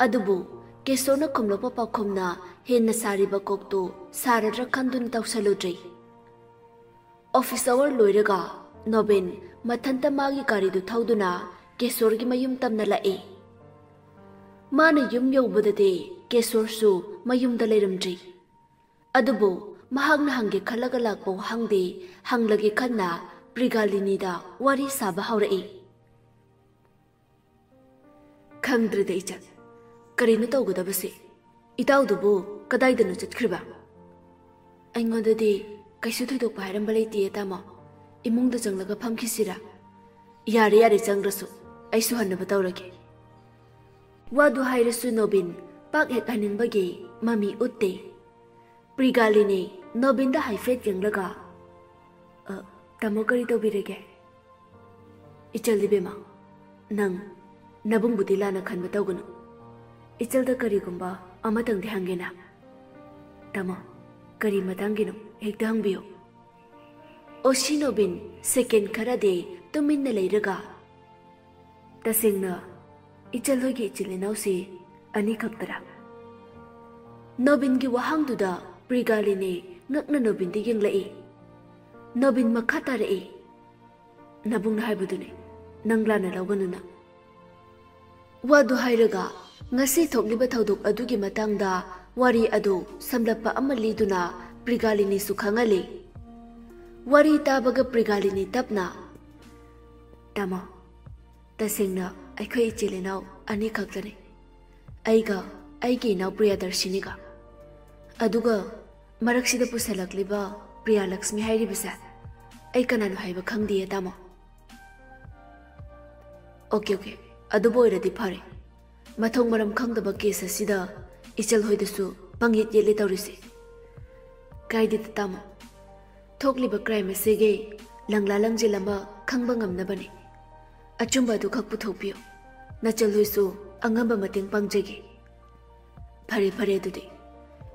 ꯑꯗꯨꯕꯨ ꯀꯦꯁꯣꯔꯅ ꯈꯨꯝꯂꯛꯄ ꯄꯥꯎꯈꯨꯝꯅ ꯍꯦꯟꯅ ꯁꯥꯔꯤꯕ ꯀꯣꯛꯇꯨ ꯁꯥꯔꯗ꯭ꯔꯥ ꯈꯟꯗꯨꯅ ꯇꯧꯁꯜꯂꯨꯗ꯭ꯔꯤ꯫ ꯑꯣꯐꯤꯁ ꯑꯋꯥꯔ ꯂꯣꯏꯔꯒ ꯅꯣꯕꯤꯟ ꯃꯊꯟꯇ ꯃꯥꯒꯤ ꯒꯥꯔꯤꯗꯨ ꯊꯧꯗꯨꯅ ꯀꯦꯁꯣꯔꯒꯤ ꯃꯌꯨꯝ ꯇꯝꯅ ꯂꯥꯛꯏ꯫ ꯃꯥꯅ ꯌꯨꯝ ꯌꯧꯕꯗꯗꯤ ꯀꯦꯁꯣꯔꯁꯨ ꯃꯌꯨꯝꯗ ꯂꯩꯔꯝꯗ꯭ꯔꯤ꯫ ꯑꯗꯨꯕꯨ ꯃꯍꯥꯛꯅ ꯍꯪꯒꯦ ꯈꯜꯂꯒ ꯂꯥꯛꯄ ꯋꯥꯍꯪꯗꯤ ꯍꯪꯂꯒꯦ ꯈꯟꯅ ꯄ꯭ꯔꯤꯒꯥꯂꯤꯅꯤꯗ ꯋꯥꯔꯤ ꯁꯥꯕ ꯍꯧꯔꯛꯏ꯫ ꯈꯪꯗ꯭ꯔꯦꯗ ꯏꯆꯟ, ꯀꯔꯤꯅꯣ ꯇꯧꯒꯗꯕꯁꯦ? ꯏꯇꯥꯎꯗꯨꯕꯨ ꯀꯗꯥꯏꯗꯅꯣ ꯆꯠꯈ꯭ꯔꯤꯕ? ꯑꯩꯉꯣꯟꯗꯗꯤ ꯀꯩꯁꯨ ꯊꯣꯏꯗꯣꯛꯄ ꯍꯥꯏꯔꯝꯕ ꯂꯩꯇꯦ, ꯇꯥꯃꯣ꯫ ꯏꯃꯨꯡꯗ ꯆꯪꯂꯒ ꯐꯝꯈꯤꯁꯤꯔꯥ? ꯌꯥꯔꯦ, ꯌꯥꯔꯦ, ꯆꯪꯗ꯭ꯔꯁꯨ꯫ ꯑꯩꯁꯨ ꯍꯟꯅꯕ ꯇꯧꯔꯒꯦ꯫ ꯋꯥꯗꯨ ꯍꯥꯏꯔꯁꯨ ꯅꯣꯕꯤꯟ ꯄꯥꯛ ꯍꯦꯛ ꯍꯟꯅꯤꯡꯕꯒꯤ ꯃꯃꯤ ꯎꯠꯇꯦ꯫ ꯄ꯭ꯔꯤꯒꯥꯂꯤꯅꯤ ꯅꯣꯕꯤꯟꯗ ꯍꯥꯏꯐꯦꯠ ꯌꯦꯡꯂꯒ, "ꯑ, ꯇꯥꯃꯣ, ꯀꯔꯤ ꯇꯧꯕꯤꯔꯒꯦ?" "ꯏꯆꯜ ꯏꯕꯦꯝꯃ, ꯅꯪ ꯅꯕꯨꯡꯕꯨꯗꯤ ꯂꯥꯟꯅ ꯈꯟꯕ ꯇꯧꯒꯅꯨ꯫ ꯏꯆꯜꯗ ꯀꯔꯤꯒꯨꯝꯕ ꯑꯃꯇꯪꯗꯤ ꯍꯪꯒꯦꯅ꯫" "ꯇꯥꯃꯣ, ꯀꯔꯤ ꯃꯇꯥꯡꯒꯤꯅꯣ? ꯍꯦꯛꯇ ꯍꯪꯕꯤꯌꯨ꯫" ꯑꯣꯁꯤ ꯅꯣꯕꯤꯟ ꯁꯦꯀꯦꯟ ꯈꯔꯗꯤ ꯇꯨꯃꯤꯟꯅ ꯂꯩꯔꯒ, "ꯇꯁꯦꯡꯅ, ꯏꯆꯜ ꯍꯣꯏꯒꯤ ꯏꯆꯤꯜ ꯏꯅꯥꯎꯁꯤ ꯑꯅꯤꯈꯛꯇꯔꯥ?" ꯅꯣꯕꯤꯟꯒꯤ ꯋꯥꯍꯪꯗꯨꯗ ꯄ꯭ꯔꯤꯒꯥꯂꯤꯅꯤ ꯉꯛꯅ ꯅꯣꯕꯤꯟꯗ ꯌꯦꯡꯂꯛꯏ꯫ ꯅꯣꯕꯤꯟ ꯃꯈꯥ ꯇꯥꯔꯛꯏ, "ꯅꯕꯨꯡꯅ ꯍꯥꯏꯕꯗꯨꯅꯤ, ꯅꯪ ꯂꯥꯟꯅ ꯂꯧꯒꯅꯨꯅ꯫" ꯋꯥꯗꯨ ꯍꯥꯏꯔꯒ ꯉꯁꯤ ꯊꯣꯛꯂꯤꯕ ꯊꯧꯗꯣꯛ ꯑꯗꯨꯒꯤ ꯃꯇꯥꯡꯗ ꯋꯥꯔꯤ ꯑꯗꯨ ꯁꯝꯂꯞꯄ ꯑꯃ ꯂꯤꯗꯨꯅ ꯄ꯭ꯔꯤꯒꯥꯂꯤꯅꯤꯁꯨ ꯈꯪꯍꯜꯂꯤ꯫ ꯋꯥꯔꯤ ꯇꯥꯕꯒ ꯄ꯭ꯔꯤꯒꯥꯂꯤꯅꯤ ꯇꯞꯅ, "ꯇꯥꯃꯣ, ꯇꯁꯦꯡꯅ ꯑꯩꯈꯣꯏ ꯏꯆꯤꯜ ꯏꯅꯥꯎ ꯑꯅꯤꯈꯛꯇꯅꯤ, ꯑꯩꯒ ꯑꯩꯒꯤ ꯏꯅꯥꯎ ꯄ꯭ꯔꯤꯌꯥꯗꯔꯁꯤꯅꯤꯒ꯫ ꯑꯗꯨꯒ ꯃꯔꯛꯁꯤꯗ ꯄꯨꯁꯜꯂꯛꯂꯤꯕ ꯄ꯭ꯔꯤꯌꯥꯂꯛꯁꯃꯤ ꯍꯥꯏꯔꯤꯕꯁꯦ ꯑꯩ ꯀꯅꯥꯅꯣ ꯍꯥꯏꯕ ꯈꯪꯗꯤꯌꯦ, ꯇꯥꯃꯣ꯫" "ꯑꯣꯀꯦ, ꯑꯣꯀꯦ, ꯑꯗꯨꯕꯨ ꯑꯣꯏꯔꯗꯤ ꯐꯔꯦ꯫ ꯃꯊꯣꯡ ꯃꯔꯝ ꯈꯪꯗꯕ ꯀꯦꯁ ꯑꯁꯤꯗ ꯏꯆꯜ ꯍꯣꯏꯗꯁꯨ ꯄꯪꯌꯦꯠ ꯌꯦꯠꯂꯦ ꯇꯧꯔꯤꯁꯦ꯫" "ꯀꯥꯏꯗꯦꯗ, ꯇꯥꯃꯣ꯫ ꯊꯣꯛꯂꯤꯕ ꯀ꯭ꯔꯥꯏꯝ ꯑꯁꯤꯒꯤ ꯂꯪꯂꯥ ꯂꯪꯖꯦꯜ ꯑꯃ ꯈꯪꯕ ꯉꯝꯅꯕꯅꯤ꯫ ꯑꯆꯨꯝꯕ ꯑꯗꯨ ꯈꯛ ꯄꯨꯊꯣꯛꯄꯤꯌꯨ꯫ ꯅꯆꯜ ꯍꯣꯏꯁꯨ ꯑꯉꯝꯕ ꯃꯇꯦꯡ ꯄꯥꯡꯖꯒꯦ꯫" "ꯐꯔꯦ, ꯐꯔꯦ, ꯑꯗꯨꯗꯤ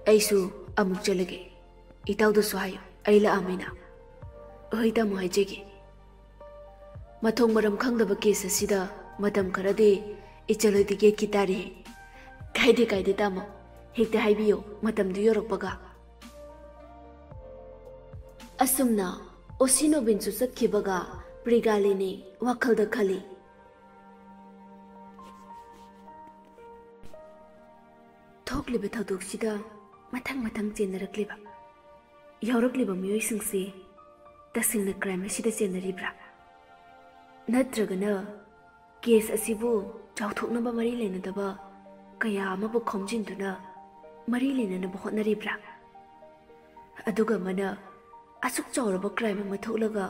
ꯑꯩꯁꯨ ꯑꯃꯨꯛ ꯆꯠꯂꯒꯦ꯫ ꯏꯇꯥꯎꯗꯁꯨ ꯍꯥꯏꯌꯨ, ꯑꯩ ꯂꯥꯛꯑꯝꯃꯤꯅ꯫" "ꯍꯣꯏ ꯇꯥꯃꯣ, ꯍꯥꯏꯖꯒꯦ꯫" ꯃꯊꯣꯡ ꯃꯔꯝ ꯈꯪꯗꯕ ꯀꯦꯁ ꯑꯁꯤꯗ ꯃꯇꯝ ꯈꯔꯗꯤ ꯏꯆꯜ ꯍꯣꯏꯗꯤ ꯌꯦꯠꯈꯤ ꯇꯥꯔꯦ꯫ ꯀꯥꯏꯗꯦ, ꯀꯥꯏꯗꯦ, ꯇꯥꯃꯣ꯫ ꯍꯦꯛꯇ ꯍꯥꯏꯕꯤꯌꯨ, ꯃꯇꯝꯗꯨ ꯌꯧꯔꯛꯄꯒ꯫ ꯑꯁꯨꯝꯅ ꯑꯣꯁꯤ ꯅꯣꯕꯤꯟꯁꯨ ꯆꯠꯈꯤꯕꯒ ꯄ꯭ꯔꯤꯒꯥꯂꯤꯅꯤ ꯋꯥꯈꯜꯗ ꯈꯜꯂꯤ꯫ ꯊꯣꯛꯂꯤꯕ ꯊꯧꯗꯣꯛꯁꯤꯗ ꯃꯊꯪ ꯃꯊꯪ ꯆꯦꯟꯅꯔꯛꯂꯤꯕ, ꯌꯥꯎꯔꯛꯂꯤꯕ ꯃꯤꯑꯣꯏꯁꯤꯡꯁꯤ ꯇꯁꯦꯡꯅ ꯀ꯭ꯔꯥꯏꯝ ꯑꯁꯤꯗ ꯆꯦꯟꯅꯔꯤꯕ꯭ꯔꯥ? ꯅꯠꯇ꯭ꯔꯒꯅ ꯀꯦꯁ ꯑꯁꯤꯕꯨ ꯆꯥꯎꯊꯣꯛꯅꯕ ꯃꯔꯤ ꯂꯩꯅꯗꯕ ꯀꯌꯥ ꯑꯃꯕꯨ ꯈꯣꯝꯖꯤꯟꯗꯨꯅ ꯃꯔꯤ ꯂꯩꯅꯅꯕ ꯍꯣꯠꯅꯔꯤꯕ꯭ꯔꯥ? ꯑꯗꯨꯒ ꯑꯃꯅ, ꯑꯁꯨꯛ ꯆꯥꯎꯔꯕ ꯀ꯭ꯔꯥꯏꯝ ꯑꯃ ꯊꯣꯛꯂꯒ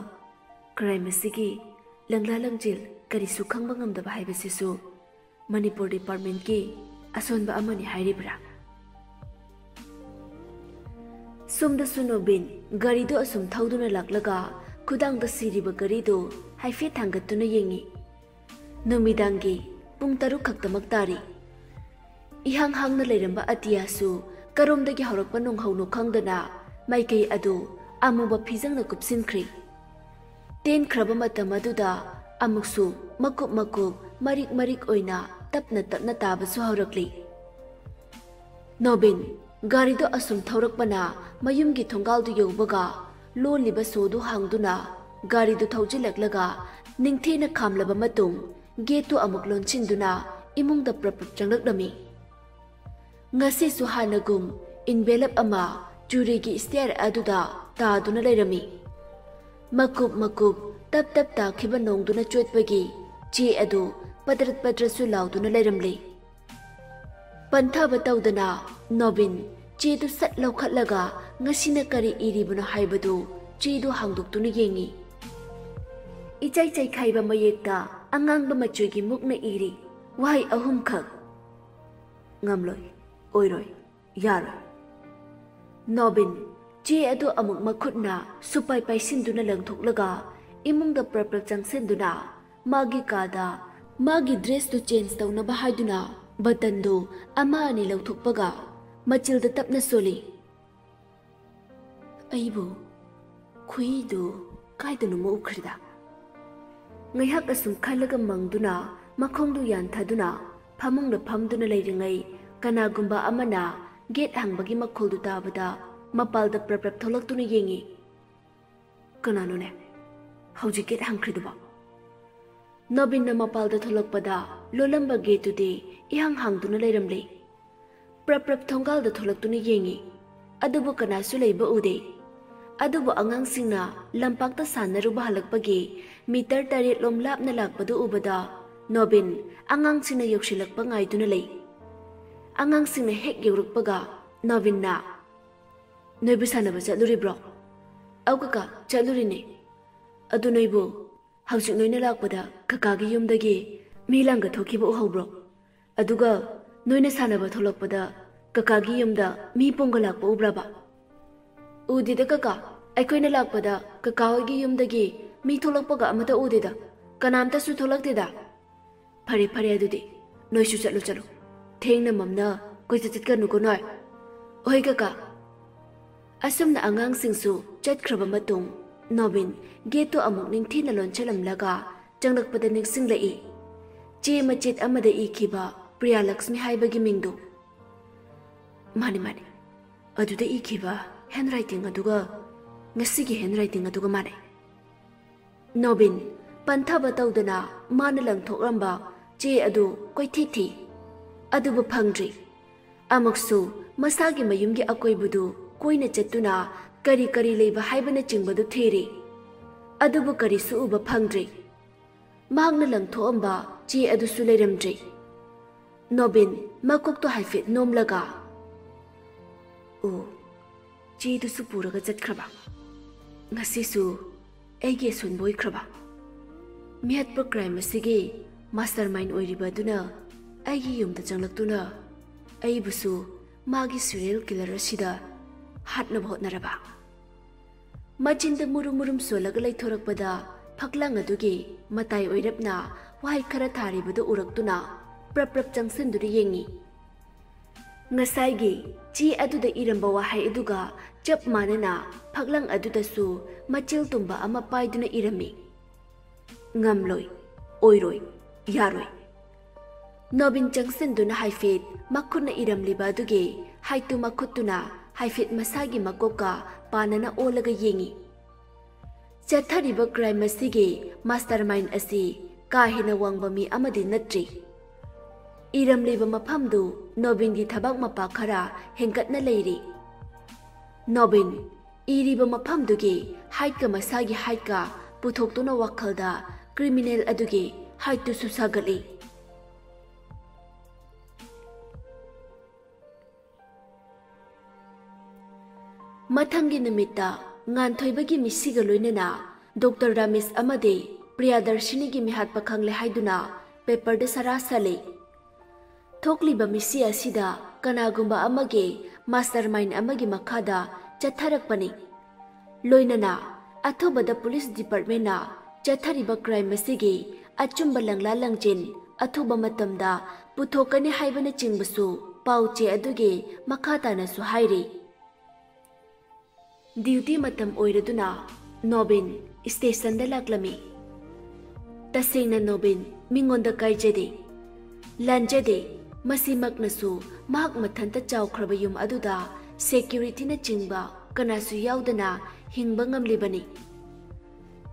ꯀ꯭ꯔꯥꯏꯝ ꯑꯁꯤꯒꯤ ꯂꯪꯂꯥ ꯂꯪꯖꯦꯜ ꯀꯔꯤꯁꯨ ꯈꯪꯕ ꯉꯝꯗꯕ ꯍꯥꯏꯕꯁꯤꯁꯨ ꯃꯅꯤꯄꯨꯔ ꯗꯤꯄꯥꯔꯠꯃꯦꯟꯠꯀꯤ ꯑꯁꯣꯟꯕ ꯑꯃꯅꯤ ꯍꯥꯏꯔꯤꯕ꯭ꯔꯥ? ꯁꯣꯝꯗꯁꯨ ꯅꯣꯕꯤꯟ ꯒꯥꯔꯤꯗꯨ ꯑꯁꯨꯝ ꯊꯧꯗꯨꯅ ꯂꯥꯛꯂꯒ ꯈꯨꯗꯥꯡꯗ ꯁꯤꯔꯤꯕ ꯒꯥꯔꯤꯗꯨ ꯍꯥꯏꯐꯦꯠ ꯊꯥꯡꯒꯠꯇꯨꯅ ꯌꯦꯡꯏ꯫ ꯅꯨꯃꯤꯗꯥꯡꯒꯤ ꯄꯨꯡ ꯇꯔꯨꯛ ꯈꯛꯇꯃꯛ ꯇꯥꯔꯤ꯫ ꯏꯍꯥꯡ ꯍꯥꯡꯅ ꯂꯩꯔꯝꯕ ꯑꯇꯤꯌꯥꯁꯨ ꯀꯔꯣꯝꯗꯒꯤ ꯍꯧꯔꯛꯄ ꯅꯣꯡꯍꯧꯅꯣ ꯈꯪꯗꯅ ꯃꯥꯏꯀꯩ ꯑꯗꯨ ꯑꯃꯨꯕ ꯐꯤꯖꯪꯅ ꯀꯨꯞꯁꯤꯟꯈ꯭ꯔꯦ꯫ ꯇꯦꯟꯈ꯭ꯔꯕ ꯃꯇꯝ ꯑꯗꯨꯗ ꯑꯃꯨꯛꯁꯨ ꯃꯀꯨꯞ ꯃꯀꯨꯞ, ꯃꯔꯤꯛ ꯃꯔꯤꯛ ꯑꯣꯏꯅ ꯇꯞꯅ ꯇꯞꯅ ꯇꯥꯕꯁꯨ ꯍꯧꯔꯛꯂꯤ꯫ ꯅꯣꯕꯤꯟ ꯒꯥꯔꯤꯗꯨ ꯑꯁꯨꯝ ꯊꯧꯔꯛꯄꯅ ꯃꯌꯨꯝꯒꯤ ꯊꯣꯡꯒꯥꯜꯗꯨ ꯌꯧꯕꯒ ꯂꯣꯜꯂꯤꯕ ꯁꯣꯗꯨ ꯍꯥꯡꯗꯨꯅ ꯒꯥꯔꯤꯗꯨ ꯊꯧꯖꯤꯜꯂꯛꯂꯒ ꯅꯤꯡꯊꯤꯅ ꯈꯥꯝꯂꯕ ꯃꯇꯨꯡ ꯒꯦꯠꯇꯨ ꯑꯃꯨꯛ ꯂꯣꯟꯁꯤꯟꯗꯨꯅ ꯏꯃꯨꯡꯗ ꯄ꯭ꯔꯞ ꯄ꯭ꯔꯞ ꯆꯪꯂꯛꯂꯝꯃꯤ꯫ ꯉꯁꯤꯁꯨ ꯍꯥꯟꯅꯒꯨꯝ ꯏꯟꯚꯦꯂꯞ ꯑꯃ ꯆꯨꯔꯤꯒꯤ ꯁ꯭ꯇꯤꯌꯔ ꯑꯗꯨꯗ ꯇꯥꯗꯨꯅ ꯂꯩꯔꯝꯃꯤ꯫ ꯃꯀꯨꯞ ꯃꯀꯨꯞ ꯇꯞ ꯇꯞ ꯇꯥꯈꯤꯕ ꯅꯣꯡꯗꯨꯅ ꯆꯣꯠꯄꯒꯤ ꯆꯦ ꯑꯗꯨ ꯄꯗ꯭ꯔꯠ ꯄꯗ꯭ꯔꯠꯁꯨ ꯂꯥꯎꯗꯨꯅ ꯂꯩꯔꯝꯂꯤ꯫ ꯄꯟꯊꯕ ꯇꯧꯗꯅ ꯅꯣꯕꯤꯟ ꯆꯦꯗꯨ ꯁꯠ ꯂꯧꯈꯠꯂꯒ ꯉꯁꯤꯅ ꯀꯔꯤ ꯏꯔꯤꯕꯅꯣ ꯍꯥꯏꯕꯗꯨ ꯆꯦꯗꯨ ꯍꯥꯡꯗꯣꯛꯇꯨꯅ ꯌꯦꯡꯏ꯫ ꯏꯆꯥꯏ ꯆꯥꯏꯈꯥꯏꯕ ꯃꯌꯦꯛꯇ ꯑꯉꯥꯡꯕ ꯃꯆꯨꯒꯤ ꯃꯨꯛꯅ ꯏꯔꯤ ꯋꯥꯍꯩ ꯑꯍꯨꯝꯈꯛ꯫ "ꯉꯝꯂꯣꯏ, ꯑꯣꯏꯔꯣꯏ, ꯌꯥꯔꯣꯏ꯫" ꯅꯣꯕꯤꯟ ꯆꯦ ꯑꯗꯨ ꯑꯃꯨꯛ ꯃꯈꯨꯠꯅ ꯁꯨꯄꯥꯏ ꯄꯥꯏꯁꯤꯟꯗꯨꯅ ꯂꯪꯊꯣꯛꯂꯒ ꯏꯃꯨꯡꯗ ꯄ꯭ꯔꯞ ꯄ꯭ꯔꯞ ꯆꯪꯁꯤꯟꯗꯨꯅ ꯃꯥꯒꯤ ꯀꯥꯗ ꯃꯥꯒꯤ ꯗ꯭ꯔꯦꯁꯇꯨ ꯆꯦꯟꯖ ꯇꯧꯅꯕ ꯍꯥꯏꯗꯨꯅ ꯕꯇꯟꯗꯨ ꯑꯃ ꯑꯅꯤ ꯂꯧꯊꯣꯛꯄꯒ ꯃꯆꯤꯜꯗ ꯇꯞꯅ ꯁꯣꯜꯂꯤ꯫ "ꯑꯩꯕꯨ ꯈꯨꯍꯤꯗꯨ ꯀꯥꯏꯗꯅꯣꯃ ꯎꯈ꯭ꯔꯤꯗ?" ꯉꯥꯏꯍꯥꯛ ꯑꯁꯨꯝ ꯈꯜꯂꯒ ꯃꯪꯗꯨꯅ ꯃꯈꯣꯡꯗꯨ ꯌꯥꯟꯊꯗꯨꯅ ꯐꯃꯨꯡꯗ ꯐꯝꯗꯨꯅ ꯂꯩꯔꯤꯉꯩ, ꯀꯅꯥꯒꯨꯝꯕ ꯑꯃꯅ ꯒꯦꯠ ꯍꯥꯡꯕꯒꯤ ꯃꯈꯣꯜꯗꯨ ꯇꯥꯕꯗ ꯃꯄꯥꯜꯗ ꯄ꯭ꯔꯞ ꯄ꯭ꯔꯞ ꯊꯣꯛꯂꯛꯇꯨꯅ ꯌꯦꯡꯉꯤ꯫ "ꯀꯅꯥꯅꯣꯅꯦ ꯍꯧꯖꯤꯛ ꯒꯦꯠ ꯍꯥꯡꯈ꯭ꯔꯤꯗꯨꯕꯣ?" ꯅꯣꯕꯤꯟꯅ ꯃꯄꯥꯜꯗ ꯊꯣꯛꯂꯛꯄꯗ ꯂꯣꯜꯂꯝꯕ ꯒꯦꯠꯇꯨꯗꯤ ꯏꯍꯥꯡ ꯍꯥꯡꯗꯨꯅ ꯂꯩꯔꯝꯂꯦ꯫ ꯄ꯭ꯔꯞ ꯄ꯭ꯔꯞ ꯊꯣꯡꯒꯥꯜꯗ ꯊꯣꯛꯂꯛꯇꯨꯅ ꯌꯦꯡꯉꯤ, ꯑꯗꯨꯕꯨ ꯀꯅꯥꯁꯨ ꯂꯩꯕ ꯎꯗꯦ꯫ ꯑꯗꯨꯕꯨ ꯑꯉꯥꯡꯁꯤꯡꯅ ꯂꯝꯄꯥꯛꯇ ꯁꯥꯟꯅꯔꯨꯕ ꯍꯜꯂꯛꯄꯒꯤ ꯃꯤꯇꯔ ꯇꯔꯦꯠ ꯂꯣꯝ ꯂꯥꯞꯅ ꯂꯥꯛꯄꯗꯨ ꯎꯕꯗ ꯅꯣꯕꯤꯟ ꯑꯉꯥꯡꯁꯤꯡꯅ ꯌꯧꯁꯤꯜꯂꯛꯄ ꯉꯥꯏꯗꯨꯅ ꯂꯩ꯫ ꯑꯉꯥꯡꯁꯤꯡꯅ ꯍꯦꯛ ꯌꯧꯔꯛꯄꯒ ꯅꯣꯕꯤꯟꯅ, "ꯅꯣꯏꯕꯨ ꯁꯥꯟꯅꯕ ꯆꯠꯂꯨꯔꯤꯕ꯭ꯔꯣ?" "ꯑꯧ ꯀꯀꯥ, ꯆꯠꯂꯨꯔꯤꯅꯦ꯫ ꯑꯗꯨ ꯅꯣꯏꯕꯨ ꯍꯧꯖꯤꯛ ꯅꯣꯏꯅ ꯂꯥꯛꯄꯗ ꯀꯀꯥꯒꯤ ꯌꯨꯝꯗꯒꯤ ꯃꯤ ꯂꯥꯡꯒ ꯊꯣꯛꯈꯤꯕ ꯎꯍꯧꯕ꯭ꯔꯣ? ꯑꯗꯨꯒ ꯅꯣꯏꯅ ꯁꯥꯟꯅꯕ ꯊꯣꯛꯂꯛꯄꯗ ꯀꯀꯥꯒꯤ ꯌꯨꯝꯗ ꯃꯤ ꯄꯣꯡꯒ ꯂꯥꯛꯄ ꯎꯕ꯭ꯔꯕ?" "ꯎꯗꯦꯗ ꯀꯀꯥ, ꯑꯩꯈꯣꯏꯅ ꯂꯥꯛꯄꯗ ꯀꯀꯥ ꯍꯣꯏꯒꯤ ꯌꯨꯝꯗꯒꯤ ꯃꯤ ꯊꯣꯛꯂꯛꯄꯒ ꯑꯃꯠꯇ ꯎꯗꯦꯗ, ꯀꯅꯥꯝꯇꯁꯨ ꯊꯣꯛꯂꯛꯇꯦꯗ꯫" "ꯐꯔꯦ ꯐꯔꯦ, ꯑꯗꯨꯗꯤ ꯅꯣꯏꯁꯨ ꯆꯠꯂꯨ ꯆꯠꯂꯨ, ꯊꯦꯡꯅ ꯃꯝꯅ ꯀꯣꯏꯆꯠ ꯆꯠꯀꯅꯨꯀꯣ ꯅꯣꯏ꯫" "ꯍꯣꯏ ꯀꯀꯥ꯫" ꯑꯁꯨꯝꯅ ꯑꯉꯥꯡꯁꯤꯡꯁꯨ ꯆꯠꯈ꯭ꯔꯕ ꯃꯇꯨꯡ, ꯅꯣꯕꯤꯟ ꯒꯦꯠꯇꯨ ꯑꯃꯨꯛ ꯅꯤꯡꯊꯤꯅ ꯂꯣꯟꯁꯤꯜꯂꯝꯂꯒ ꯆꯪꯂꯛꯄꯗ ꯅꯤꯡꯁꯤꯡꯂꯛꯏ꯫ ꯆꯦ ꯃꯆꯦꯠ ꯑꯃꯗ ꯏꯈꯤꯕ ꯄ꯭ꯔꯤꯌꯥꯂꯛꯁꯃꯤ ꯍꯥꯏꯕꯒꯤ ꯃꯤꯡꯗꯨ꯫ "ꯃꯥꯅꯤ, ꯃꯥꯅꯤ, ꯑꯗꯨꯗ ꯏꯈꯤꯕ ꯍꯦꯟ ꯔꯥꯏꯇꯤꯡ ꯑꯗꯨꯒ ꯉꯁꯤꯒꯤ ꯍꯦꯟ ꯔꯥꯏꯇꯤꯡ ꯑꯗꯨꯒ ꯃꯥꯟꯅꯩ꯫" ꯅꯣꯕꯤꯟ ꯄꯟꯊꯕ ꯇꯧꯗꯅ ꯃꯥꯅ ꯂꯪꯊꯣꯛꯂꯝꯕ ꯆꯦ ꯑꯗꯨ ꯀꯣꯏꯊꯤ ꯊꯤ, ꯑꯗꯨꯕꯨ ꯐꯪꯗ꯭ꯔꯤ꯫ ꯑꯃꯨꯛꯁꯨ ꯃꯁꯥꯒꯤ ꯃꯌꯨꯝꯒꯤ ꯑꯀꯣꯏꯕꯗꯨ ꯀꯣꯏꯅ ꯆꯠꯇꯨꯅ ꯀꯔꯤ ꯀꯔꯤ ꯂꯩꯕ ꯍꯥꯏꯕꯅꯆꯤꯡꯕꯗꯨ ꯊꯤꯔꯤ, ꯑꯗꯨꯕꯨ ꯀꯔꯤꯁꯨ ꯎꯕ ꯐꯪꯗ꯭ꯔꯤ꯫ ꯃꯍꯥꯛꯅ ꯂꯪꯊꯣꯛꯑꯝꯕ ꯆꯦ ꯑꯗꯨꯁꯨ ꯂꯩꯔꯝꯗ꯭ꯔꯤ꯫ ꯅꯣꯕꯤꯟ ꯃꯀꯣꯛꯇꯣ ꯍꯥꯏꯐꯦꯠ ꯅꯣꯝꯂꯒ, "ꯑꯣ, ꯆꯦꯗꯨꯁꯨ ꯄꯨꯔꯒ ꯆꯠꯈ꯭ꯔꯕ꯫ ꯉꯁꯤꯁꯨ ꯑꯩꯒꯤ ꯑꯁꯣꯟꯕ ꯑꯣꯏꯈ꯭ꯔꯕ꯫ ꯃꯤꯍꯠꯄ ꯀ꯭ꯔꯥꯏꯝ ꯑꯁꯤꯒꯤ ꯃꯥꯁꯇꯔ ꯃꯥꯏꯟ ꯑꯣꯏꯔꯤꯕ ꯑꯗꯨꯅ ꯑꯩꯒꯤ ꯌꯨꯝꯗ ꯆꯪꯂꯛꯇꯨꯅ ꯑꯩꯕꯨꯁꯨ ꯃꯥꯒꯤ ꯁꯤꯔꯤꯌꯦꯜ ꯀꯤꯂꯔ ꯑꯁꯤꯗ ꯍꯥꯠꯅꯕ ꯍꯣꯠꯅꯔꯕ꯫" ꯃꯆꯤꯟꯗ ꯃꯨꯔꯨꯝ ꯃꯨꯔꯨꯝ ꯁꯣꯜꯂꯒ ꯂꯩꯊꯣꯔꯛꯄꯗ ꯐꯛꯂꯥꯡ ꯑꯗꯨꯒꯤ ꯃꯇꯥꯏ ꯑꯣꯏꯔꯞꯅ ꯋꯥꯍꯩ ꯈꯔ ꯊꯥꯔꯤꯕꯗꯨ ꯎꯔꯛꯇꯨꯅ ꯄ꯭ꯔꯞ ꯄ꯭ꯔꯞ ꯆꯪꯁꯤꯟꯗꯨꯅ ꯌꯦꯡꯉꯤ꯫ ꯉꯁꯥꯏꯒꯤ ꯆꯦ ꯑꯗꯨꯗ ꯏꯔꯝꯕ ꯋꯥꯍꯩ ꯑꯗꯨꯒ ꯆꯞ ꯃꯥꯟꯅꯅ ꯐꯛꯂꯥꯡ ꯑꯗꯨꯗꯁꯨ ꯃꯆꯤꯜ ꯇꯨꯝꯕ ꯑꯃ ꯄꯥꯏꯗꯨꯅ ꯏꯔꯝꯃꯤ꯫ ꯉꯝꯂꯣꯏ, ꯑꯣꯏꯔꯣꯏ, ꯌꯥꯔꯣꯏ꯫ ꯅꯣꯕꯤꯟ ꯆꯪꯁꯤꯟꯗꯨꯅ ꯍꯥꯏꯐꯦꯠ ꯃꯈꯨꯠꯅ ꯏꯔꯝꯂꯤꯕ ꯑꯗꯨꯒꯤ ꯍꯥꯏꯠꯇꯨ ꯃꯈꯨꯠꯇꯨꯅ ꯍꯥꯏꯐꯦꯠ ꯃꯁꯥꯒꯤ ꯃꯀꯣꯛꯀ ꯄꯥꯟꯅꯅ ꯑꯣꯜꯂꯒ ꯌꯦꯡꯏ꯫ ꯆꯠꯊꯔꯤꯕ ꯀ꯭ꯔꯥꯏꯝ ꯑꯁꯤꯒꯤ ꯃꯥꯁꯇꯔ ꯃꯥꯏꯟ ꯑꯁꯤ ꯀꯥ ꯍꯦꯟꯅ ꯋꯥꯡꯕ ꯃꯤ ꯑꯃꯗꯤ ꯅꯠꯇ꯭ꯔꯤ꯫ ꯏꯔꯝꯂꯤꯕ ꯃꯐꯝꯗꯨ ꯅꯣꯕꯤꯟꯒꯤ ꯊꯕꯥꯛ ꯃꯄꯥ ꯈꯔ ꯍꯦꯟꯒꯠꯅ ꯂꯩꯔꯤ꯫ ꯅꯣꯕꯤꯟ, ꯏꯔꯤꯕ ꯃꯐꯝꯗꯨꯒꯤ ꯍꯥꯏꯠꯀ ꯃꯁꯥꯒꯤ ꯍꯥꯏꯠꯀ ꯄꯨꯊꯣꯛꯇꯨꯅ ꯋꯥꯈꯜꯗ ꯀ꯭ꯔꯤꯃꯤꯅꯦꯜ ꯑꯗꯨꯒꯤ ꯍꯥꯏꯠꯇꯨꯁꯨ ꯁꯥꯒꯠꯂꯤ꯫ ꯃꯊꯪꯒꯤ ꯅꯨꯃꯤꯠꯇ ꯉꯥꯟꯊꯣꯏꯕꯒꯤ ꯃꯤꯁꯤꯒ ꯂꯣꯏꯅꯅ ꯗꯣꯛꯇꯔ ꯔꯥꯃꯦꯁ ꯑꯃꯗꯤ ꯄ꯭ꯔꯤꯌꯥꯗꯔꯁꯤꯅꯤꯒꯤ ꯃꯤꯍꯥꯠꯄ ꯈꯪꯂꯦ ꯍꯥꯏꯗꯨꯅ ꯄꯦꯄꯔꯗ ꯁꯔꯥ ꯁꯥꯜꯂꯤ꯫ ꯊꯣꯛꯂꯤꯕ ꯃꯤꯁꯤ ꯑꯁꯤꯗ ꯀꯅꯥꯒꯨꯝꯕ ꯑꯃꯒꯤ ꯃꯥꯁꯇꯔ ꯃꯥꯏꯟ ꯑꯃꯒꯤ ꯃꯈꯥꯗ ꯆꯠꯊꯔꯛꯄꯅꯤ꯫ ꯂꯣꯏꯅꯅ ꯑꯊꯨꯕꯗ ꯄꯨꯂꯤꯁ ꯗꯤꯄꯥꯔꯠꯃꯦꯟꯅ ꯆꯠꯊꯔꯤꯕ ꯀ꯭ꯔꯥꯏꯝ ꯑꯁꯤꯒꯤ ꯑꯆꯨꯝꯕ ꯂꯪꯂꯥ ꯂꯪꯖꯤꯟ ꯑꯊꯨꯕ ꯃꯇꯝꯗ ꯄꯨꯊꯣꯛꯀꯅꯤ ꯍꯥꯏꯕꯅꯆꯤꯡꯕꯁꯨ ꯄꯥꯎ ꯆꯦ ꯑꯗꯨꯒꯤ ꯃꯈꯥ ꯇꯥꯅꯁꯨ ꯍꯥꯏꯔꯤ꯫ ꯗ꯭ꯌꯨꯇꯤ ꯃꯇꯝ ꯑꯣꯏꯔꯗꯨꯅ ꯅꯣꯕꯤꯟ ꯁ꯭ꯇꯦꯁꯟꯗ ꯂꯥꯛꯂꯝꯃꯤ꯫ ꯇꯁꯦꯡꯅ ꯅꯣꯕꯤꯟ ꯃꯤꯉꯣꯟꯗ ꯀꯥꯏꯖꯗꯦ, ꯂꯥꯟꯖꯗꯦ꯫ ꯃꯁꯤꯃꯛꯅꯁꯨ ꯃꯍꯥꯛ ꯃꯊꯟꯇ ꯆꯥꯎꯈ꯭ꯔꯕ ꯌꯨꯝ ꯑꯗꯨꯗ ꯁꯦꯀ꯭ꯌꯨꯔꯤꯇꯤꯅꯆꯤꯡꯕ ꯀꯅꯥꯁꯨ ꯌꯥꯎꯗꯅ ꯍꯤꯡꯕ ꯉꯝꯂꯤꯕꯅꯤ꯫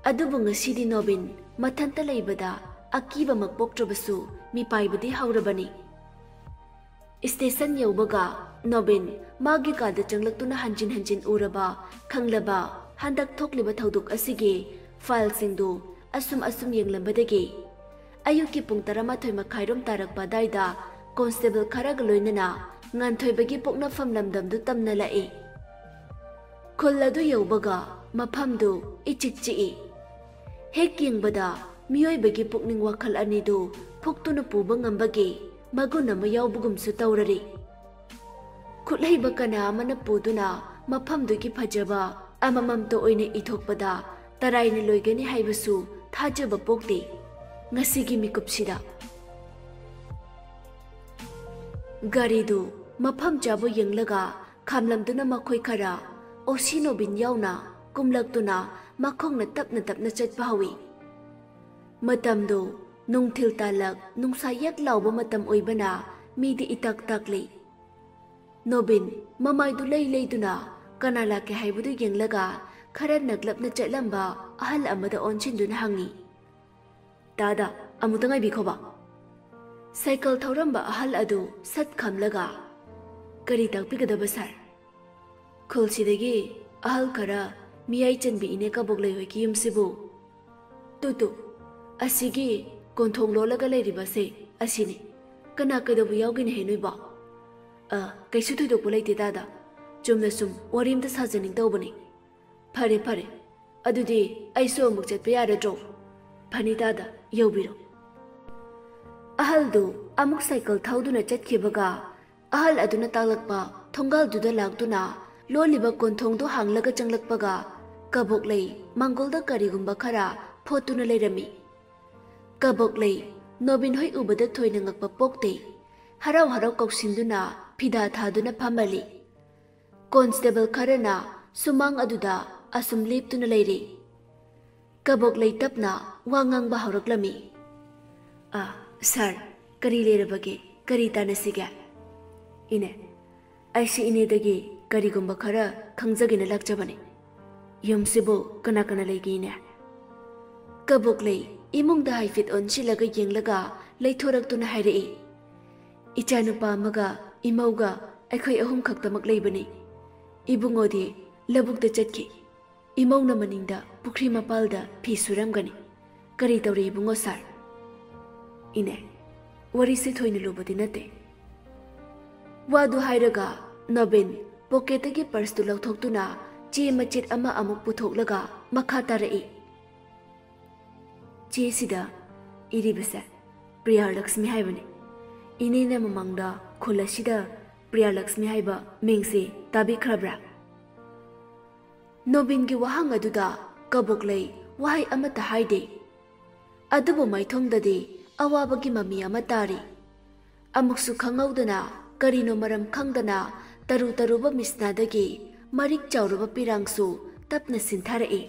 ꯑꯗꯨꯕꯨ ꯉꯁꯤꯗꯤ ꯅꯣꯕꯤꯟ ꯃꯊꯟꯇ ꯂꯩꯕꯗ ꯑꯀꯤꯕꯃꯛ ꯄꯣꯛꯇ꯭ꯔꯕꯁꯨ ꯃꯤꯄꯥꯏꯕꯗꯤ ꯍꯧꯔꯕꯅꯤ꯫ ꯁ꯭ꯇꯦꯁꯟ ꯌꯧꯕꯒ ꯅꯣꯕꯤꯟ ꯃꯥꯒꯤ ꯀꯥꯗ ꯆꯪꯂꯛꯇꯨꯅ ꯍꯟꯖꯤꯟ ꯍꯟꯖꯤꯟ ꯎꯔꯕ, ꯈꯪꯂꯕ ꯍꯟꯗꯛ ꯊꯣꯛꯂꯤꯕ ꯊꯧꯗꯣꯛ ꯑꯁꯤꯒꯤ ꯐꯥꯏꯜꯁꯤꯡꯗꯨ ꯑꯁꯨꯝ ꯑꯁꯨꯝ ꯌꯦꯡꯂꯝꯕꯗꯒꯤ ꯑꯌꯨꯛꯀꯤ ꯄꯨꯡ ꯇꯔꯥꯃꯥꯊꯣꯏ ꯃꯈꯥꯏꯔꯣꯝ ꯇꯥꯔꯛꯄ ꯑꯗꯥꯏꯗ ꯀꯣꯟꯁꯇꯦꯕꯜ ꯈꯔꯒ ꯂꯣꯏꯅꯅ ꯉꯥꯟꯊꯣꯏꯕꯒꯤ ꯄꯣꯛꯅꯐꯝ ꯂꯝꯗꯝꯗꯨ ꯇꯝꯅ ꯂꯥꯛꯏ꯫ ꯈꯨꯜ ꯑꯗꯨ ꯌꯧꯕꯒ ꯃꯐꯝꯗꯨ ꯏꯆꯤꯛ ꯆꯤꯛꯏ꯫ ꯍꯦꯛ ꯌꯦꯡꯕꯗ ꯃꯤꯑꯣꯏꯕꯒꯤ ꯄꯨꯛꯅꯤꯡ ꯋꯥꯈꯜ ꯑꯅꯤꯗꯨ ꯐꯨꯛꯇꯨꯅ ꯄꯨꯕ ꯉꯝꯕꯒꯤ ꯃꯒꯨꯟ ꯑꯃ ꯌꯥꯎꯕꯒꯨꯝꯁꯨ ꯇꯧꯔꯔꯤ꯫ ꯈꯨꯠꯍꯩꯕ ꯀꯅꯥ ꯑꯃꯅ ꯄꯨꯗꯨꯅ ꯃꯐꯝꯗꯨꯒꯤ ꯐꯖꯕ ꯑꯃꯃꯝꯇ ꯑꯣꯏꯅ ꯏꯊꯣꯛꯄꯗ ꯇꯔꯥꯏꯅ ꯂꯣꯏꯒꯅꯤ ꯍꯥꯏꯕꯁꯨ ꯊꯥꯖꯕ ꯄꯣꯛꯇꯦ꯫ ꯉꯁꯤꯒꯤ ꯃꯤꯀꯨꯞꯁꯤꯗ ꯒꯥꯔꯤꯗꯨ ꯃꯐꯝ ꯆꯥꯕ ꯌꯦꯡꯂꯒ ꯈꯥꯝꯂꯝꯗꯨꯅ ꯃꯈꯣꯏ ꯈꯔ ꯑꯣꯁꯤ ꯅꯣꯕꯤꯟ ꯌꯥꯎꯅ ꯀꯨꯝꯂꯛꯇꯨꯅ ꯃꯈꯣꯡꯅ ꯇꯞꯅ ꯇꯞꯅ ꯆꯠꯄ ꯍꯧꯏ꯫ ꯃꯇꯝꯗꯨ ꯅꯨꯡꯊꯤꯜ ꯇꯥꯂꯛ ꯅꯨꯡꯁꯥ ꯌꯛ ꯂꯥꯎꯕ ꯃꯇꯝ ꯑꯣꯏꯕꯅ ꯃꯤꯗꯤ ꯏꯇꯛ ꯇꯛꯂꯤ꯫ ꯅꯣꯕꯤꯟ ꯃꯃꯥꯏꯗꯨ ꯂꯩ ꯂꯩꯗꯨꯅ ꯀꯅꯥ ꯂꯥꯛꯀꯦ ꯍꯥꯏꯕꯗꯨ ꯌꯦꯡꯂꯒ ꯈꯔ ꯅꯛꯂꯞꯅ ꯆꯠꯂꯝꯕ ꯑꯍꯜ ꯑꯃꯗ ꯑꯣꯟꯁꯤꯟꯗꯨꯅ ꯍꯪꯉꯤ, "ꯇꯥꯗ, ꯑꯃꯨꯛꯇ ꯉꯥꯏꯕꯤꯈꯣꯕ꯫" ꯁꯥꯏꯀꯜ ꯊꯧꯔꯝꯕ ꯑꯍꯜ ꯑꯗꯨ ꯁꯠ ꯈꯝꯂꯒ, "ꯀꯔꯤ ꯇꯥꯛꯄꯤꯒꯗꯕ ꯁꯥꯔ?" "ꯈꯨꯜꯁꯤꯗꯒꯤ ꯑꯍꯜ ꯈꯔ ꯃꯤꯌꯥꯏ ꯆꯟꯕꯤ ꯏꯅꯦ ꯀꯕꯣꯛꯂꯩ ꯍꯣꯏꯒꯤ ꯌꯨꯝꯁꯤꯕꯨ?" "ꯇꯨ ꯇꯨ, ꯑꯁꯤꯒꯤ ꯀꯣꯟꯊꯣꯡ ꯂꯣꯜꯂꯒ ꯂꯩꯔꯤꯕꯁꯦ ꯑꯁꯤꯅꯤ꯫ ꯀꯅꯥ ꯀꯩꯗꯧꯕ ꯌꯥꯎꯒꯦꯅꯦꯍꯦ ꯅꯣꯏꯕꯣ?" "ꯑ, ꯀꯩꯁꯨ ꯊꯣꯏꯗꯣꯛꯄ ꯂꯩꯇꯦ ꯇꯥꯗ, ꯆꯨꯝꯅ ꯁꯨꯝ ꯋꯥꯔꯤ ꯑꯝꯇ ꯁꯥꯖꯅꯤꯡ ꯇꯧꯕꯅꯤ꯫" "ꯐꯔꯦ ꯐꯔꯦ, ꯑꯗꯨꯗꯤ ꯑꯩꯁꯨ ꯑꯃꯨꯛ ꯆꯠꯄ ꯌꯥꯔꯗ꯭ꯔꯣ?" "ꯐꯅꯤ ꯇꯥꯗ, ꯌꯧꯕꯤꯔꯣ꯫" ꯑꯍꯜꯗꯨ ꯑꯃꯨꯛ ꯁꯥꯏꯀꯜ ꯊꯧꯗꯨꯅ ꯆꯠꯈꯤꯕꯒ ꯑꯍꯜ ꯑꯗꯨꯅ ꯇꯥꯛꯂꯛꯄ ꯊꯣꯡꯒꯥꯜꯗꯨꯗ ꯂꯥꯛꯇꯨꯅ ꯂꯣꯜꯂꯤꯕ ꯀꯣꯟꯊꯣꯡꯗꯨ ꯍꯥꯡꯂꯒ ꯆꯪꯂꯛꯄꯒ ꯀꯕꯣꯛꯂꯩ ꯃꯥꯡꯒꯣꯜꯗ ꯀꯔꯤꯒꯨꯝꯕ ꯈꯔ ꯐꯣꯠꯇꯨꯅ ꯂꯩꯔꯝꯃꯤ꯫ ꯀꯕꯣꯛꯂꯩ ꯅꯣꯕꯤꯟ ꯍꯣꯏ ꯎꯕꯗ ꯊꯣꯏꯅ ꯉꯛꯄ ꯄꯣꯛꯇꯦ꯫ ꯍꯔꯥꯎ ꯍꯔꯥꯎ ꯀꯧꯁꯤꯟꯗꯨꯅ ꯐꯤꯗꯥ ꯊꯥꯗꯨꯅ ꯐꯝꯍꯜꯂꯤ꯫ ꯀꯣꯟꯁꯇꯦꯕꯜ ꯈꯔꯅ ꯁꯨꯃꯥꯡ ꯑꯗꯨꯗ ꯑꯁꯨꯝ ꯂꯦꯞꯇꯨꯅ ꯂꯩꯔꯤ꯫ ꯀꯕꯣꯛꯂꯩ ꯇꯞꯅ ꯋꯥ ꯉꯥꯡꯕ ꯍꯧꯔꯛꯂꯝꯃꯤ꯫ "ꯑ, ꯁꯥꯔ, ꯀꯔꯤ ꯂꯩꯔꯕꯒꯦ? ꯀꯔꯤ ꯇꯥꯟꯅꯁꯤꯒꯦ?" "ꯏꯅꯦ, ꯑꯩꯁꯤ ꯏꯅꯦꯗꯒꯤ ꯀꯔꯤꯒꯨꯝꯕ ꯈꯔ ꯈꯪꯖꯒꯦꯅ ꯂꯥꯛꯆꯕꯅꯤ꯫ ꯌꯨꯝꯁꯤꯕꯨ ꯀꯅꯥ ꯀꯅꯥ ꯂꯩꯒꯦ, ꯏꯅꯦ?" ꯀꯕꯣꯛꯂꯩ ꯏꯃꯨꯡꯗ ꯍꯥꯏꯐꯦꯠ ꯑꯣꯟꯁꯤꯜꯂꯒ ꯌꯦꯡꯂꯒ ꯂꯩꯊꯣꯔꯛꯇꯨꯅ ꯍꯥꯏꯔꯛꯏ, "ꯏꯆꯥꯅꯨꯄꯥ ꯑꯃꯒ ꯏꯃꯧꯒ ꯑꯩꯈꯣꯏ ꯑꯍꯨꯝ ꯈꯛꯇꯃꯛ ꯂꯩꯕꯅꯤ꯫ ꯏꯕꯨꯡꯉꯣꯗꯤ ꯂꯧꯕꯨꯛꯇ ꯆꯠꯈꯤ꯫ ꯏꯃꯧꯅ ꯃꯅꯤꯡꯗ ꯄꯨꯈ꯭ꯔꯤ ꯃꯄꯥꯜꯗ ꯐꯤ ꯁꯨꯔꯝꯒꯅꯤ꯫ ꯀꯔꯤ ꯇꯧꯔꯤ ꯏꯕꯨꯡꯉꯣ ꯁꯥꯔ?" "ꯏꯅꯦ, ꯋꯥꯔꯤꯁꯦ ꯊꯣꯏꯅ ꯂꯨꯕꯗꯤ ꯅꯠꯇꯦ꯫" ꯋꯥꯗꯨ ꯍꯥꯏꯔꯒ ꯅꯣꯕꯤꯟ ꯄꯣꯀꯦꯠꯇꯒꯤ ꯄꯔꯁꯇꯨ ꯂꯧꯊꯣꯛꯇꯨꯅ ꯆꯦ ꯃꯆꯦꯠ ꯑꯃ ꯑꯃꯨꯛ ꯄꯨꯊꯣꯛꯂꯒ ꯃꯈꯥ ꯇꯥꯔꯛꯏ꯫ "ꯆꯦꯁꯤꯗ ꯏꯔꯤꯕꯁꯦ ꯄ꯭ꯔꯤꯌꯥꯂꯛꯁꯃꯤ ꯍꯥꯏꯕꯅꯤ꯫ ꯏꯅꯦꯅ ꯃꯃꯥꯡꯗ ꯈꯨꯜ ꯑꯁꯤꯗ ꯄ꯭ꯔꯤꯌꯥꯂꯛꯁꯃꯤ ꯍꯥꯏꯕ ꯃꯤꯡꯁꯤ ꯇꯥꯕꯤꯈ꯭ꯔꯕ꯭ꯔꯥ?" ꯅꯣꯕꯤꯟꯒꯤ ꯋꯥꯍꯪ ꯑꯗꯨꯗ ꯀꯕꯣꯛꯂꯩ ꯋꯥꯍꯩ ꯑꯃꯠꯇ ꯍꯥꯏꯗꯦ꯫ ꯑꯗꯨꯕꯨ ꯃꯥꯏꯊꯣꯡꯗꯗꯤ ꯑꯋꯥꯕꯒꯤ ꯃꯃꯤ ꯑꯃ ꯇꯥꯔꯤ꯫ ꯑꯃꯨꯛꯁꯨ ꯈꯪꯍꯧꯗꯅ, ꯀꯔꯤꯅꯣ ꯃꯔꯝ ꯈꯪꯗꯅ, ꯇꯔꯨ ꯇꯔꯨꯕ ꯃꯤꯁꯅꯥꯗꯒꯤ ꯃꯔꯤꯛ ꯆꯥꯎꯔꯕ ꯄꯤꯔꯥꯡꯁꯨ ꯇꯞꯅ ꯁꯤꯟꯊꯔꯛꯏ꯫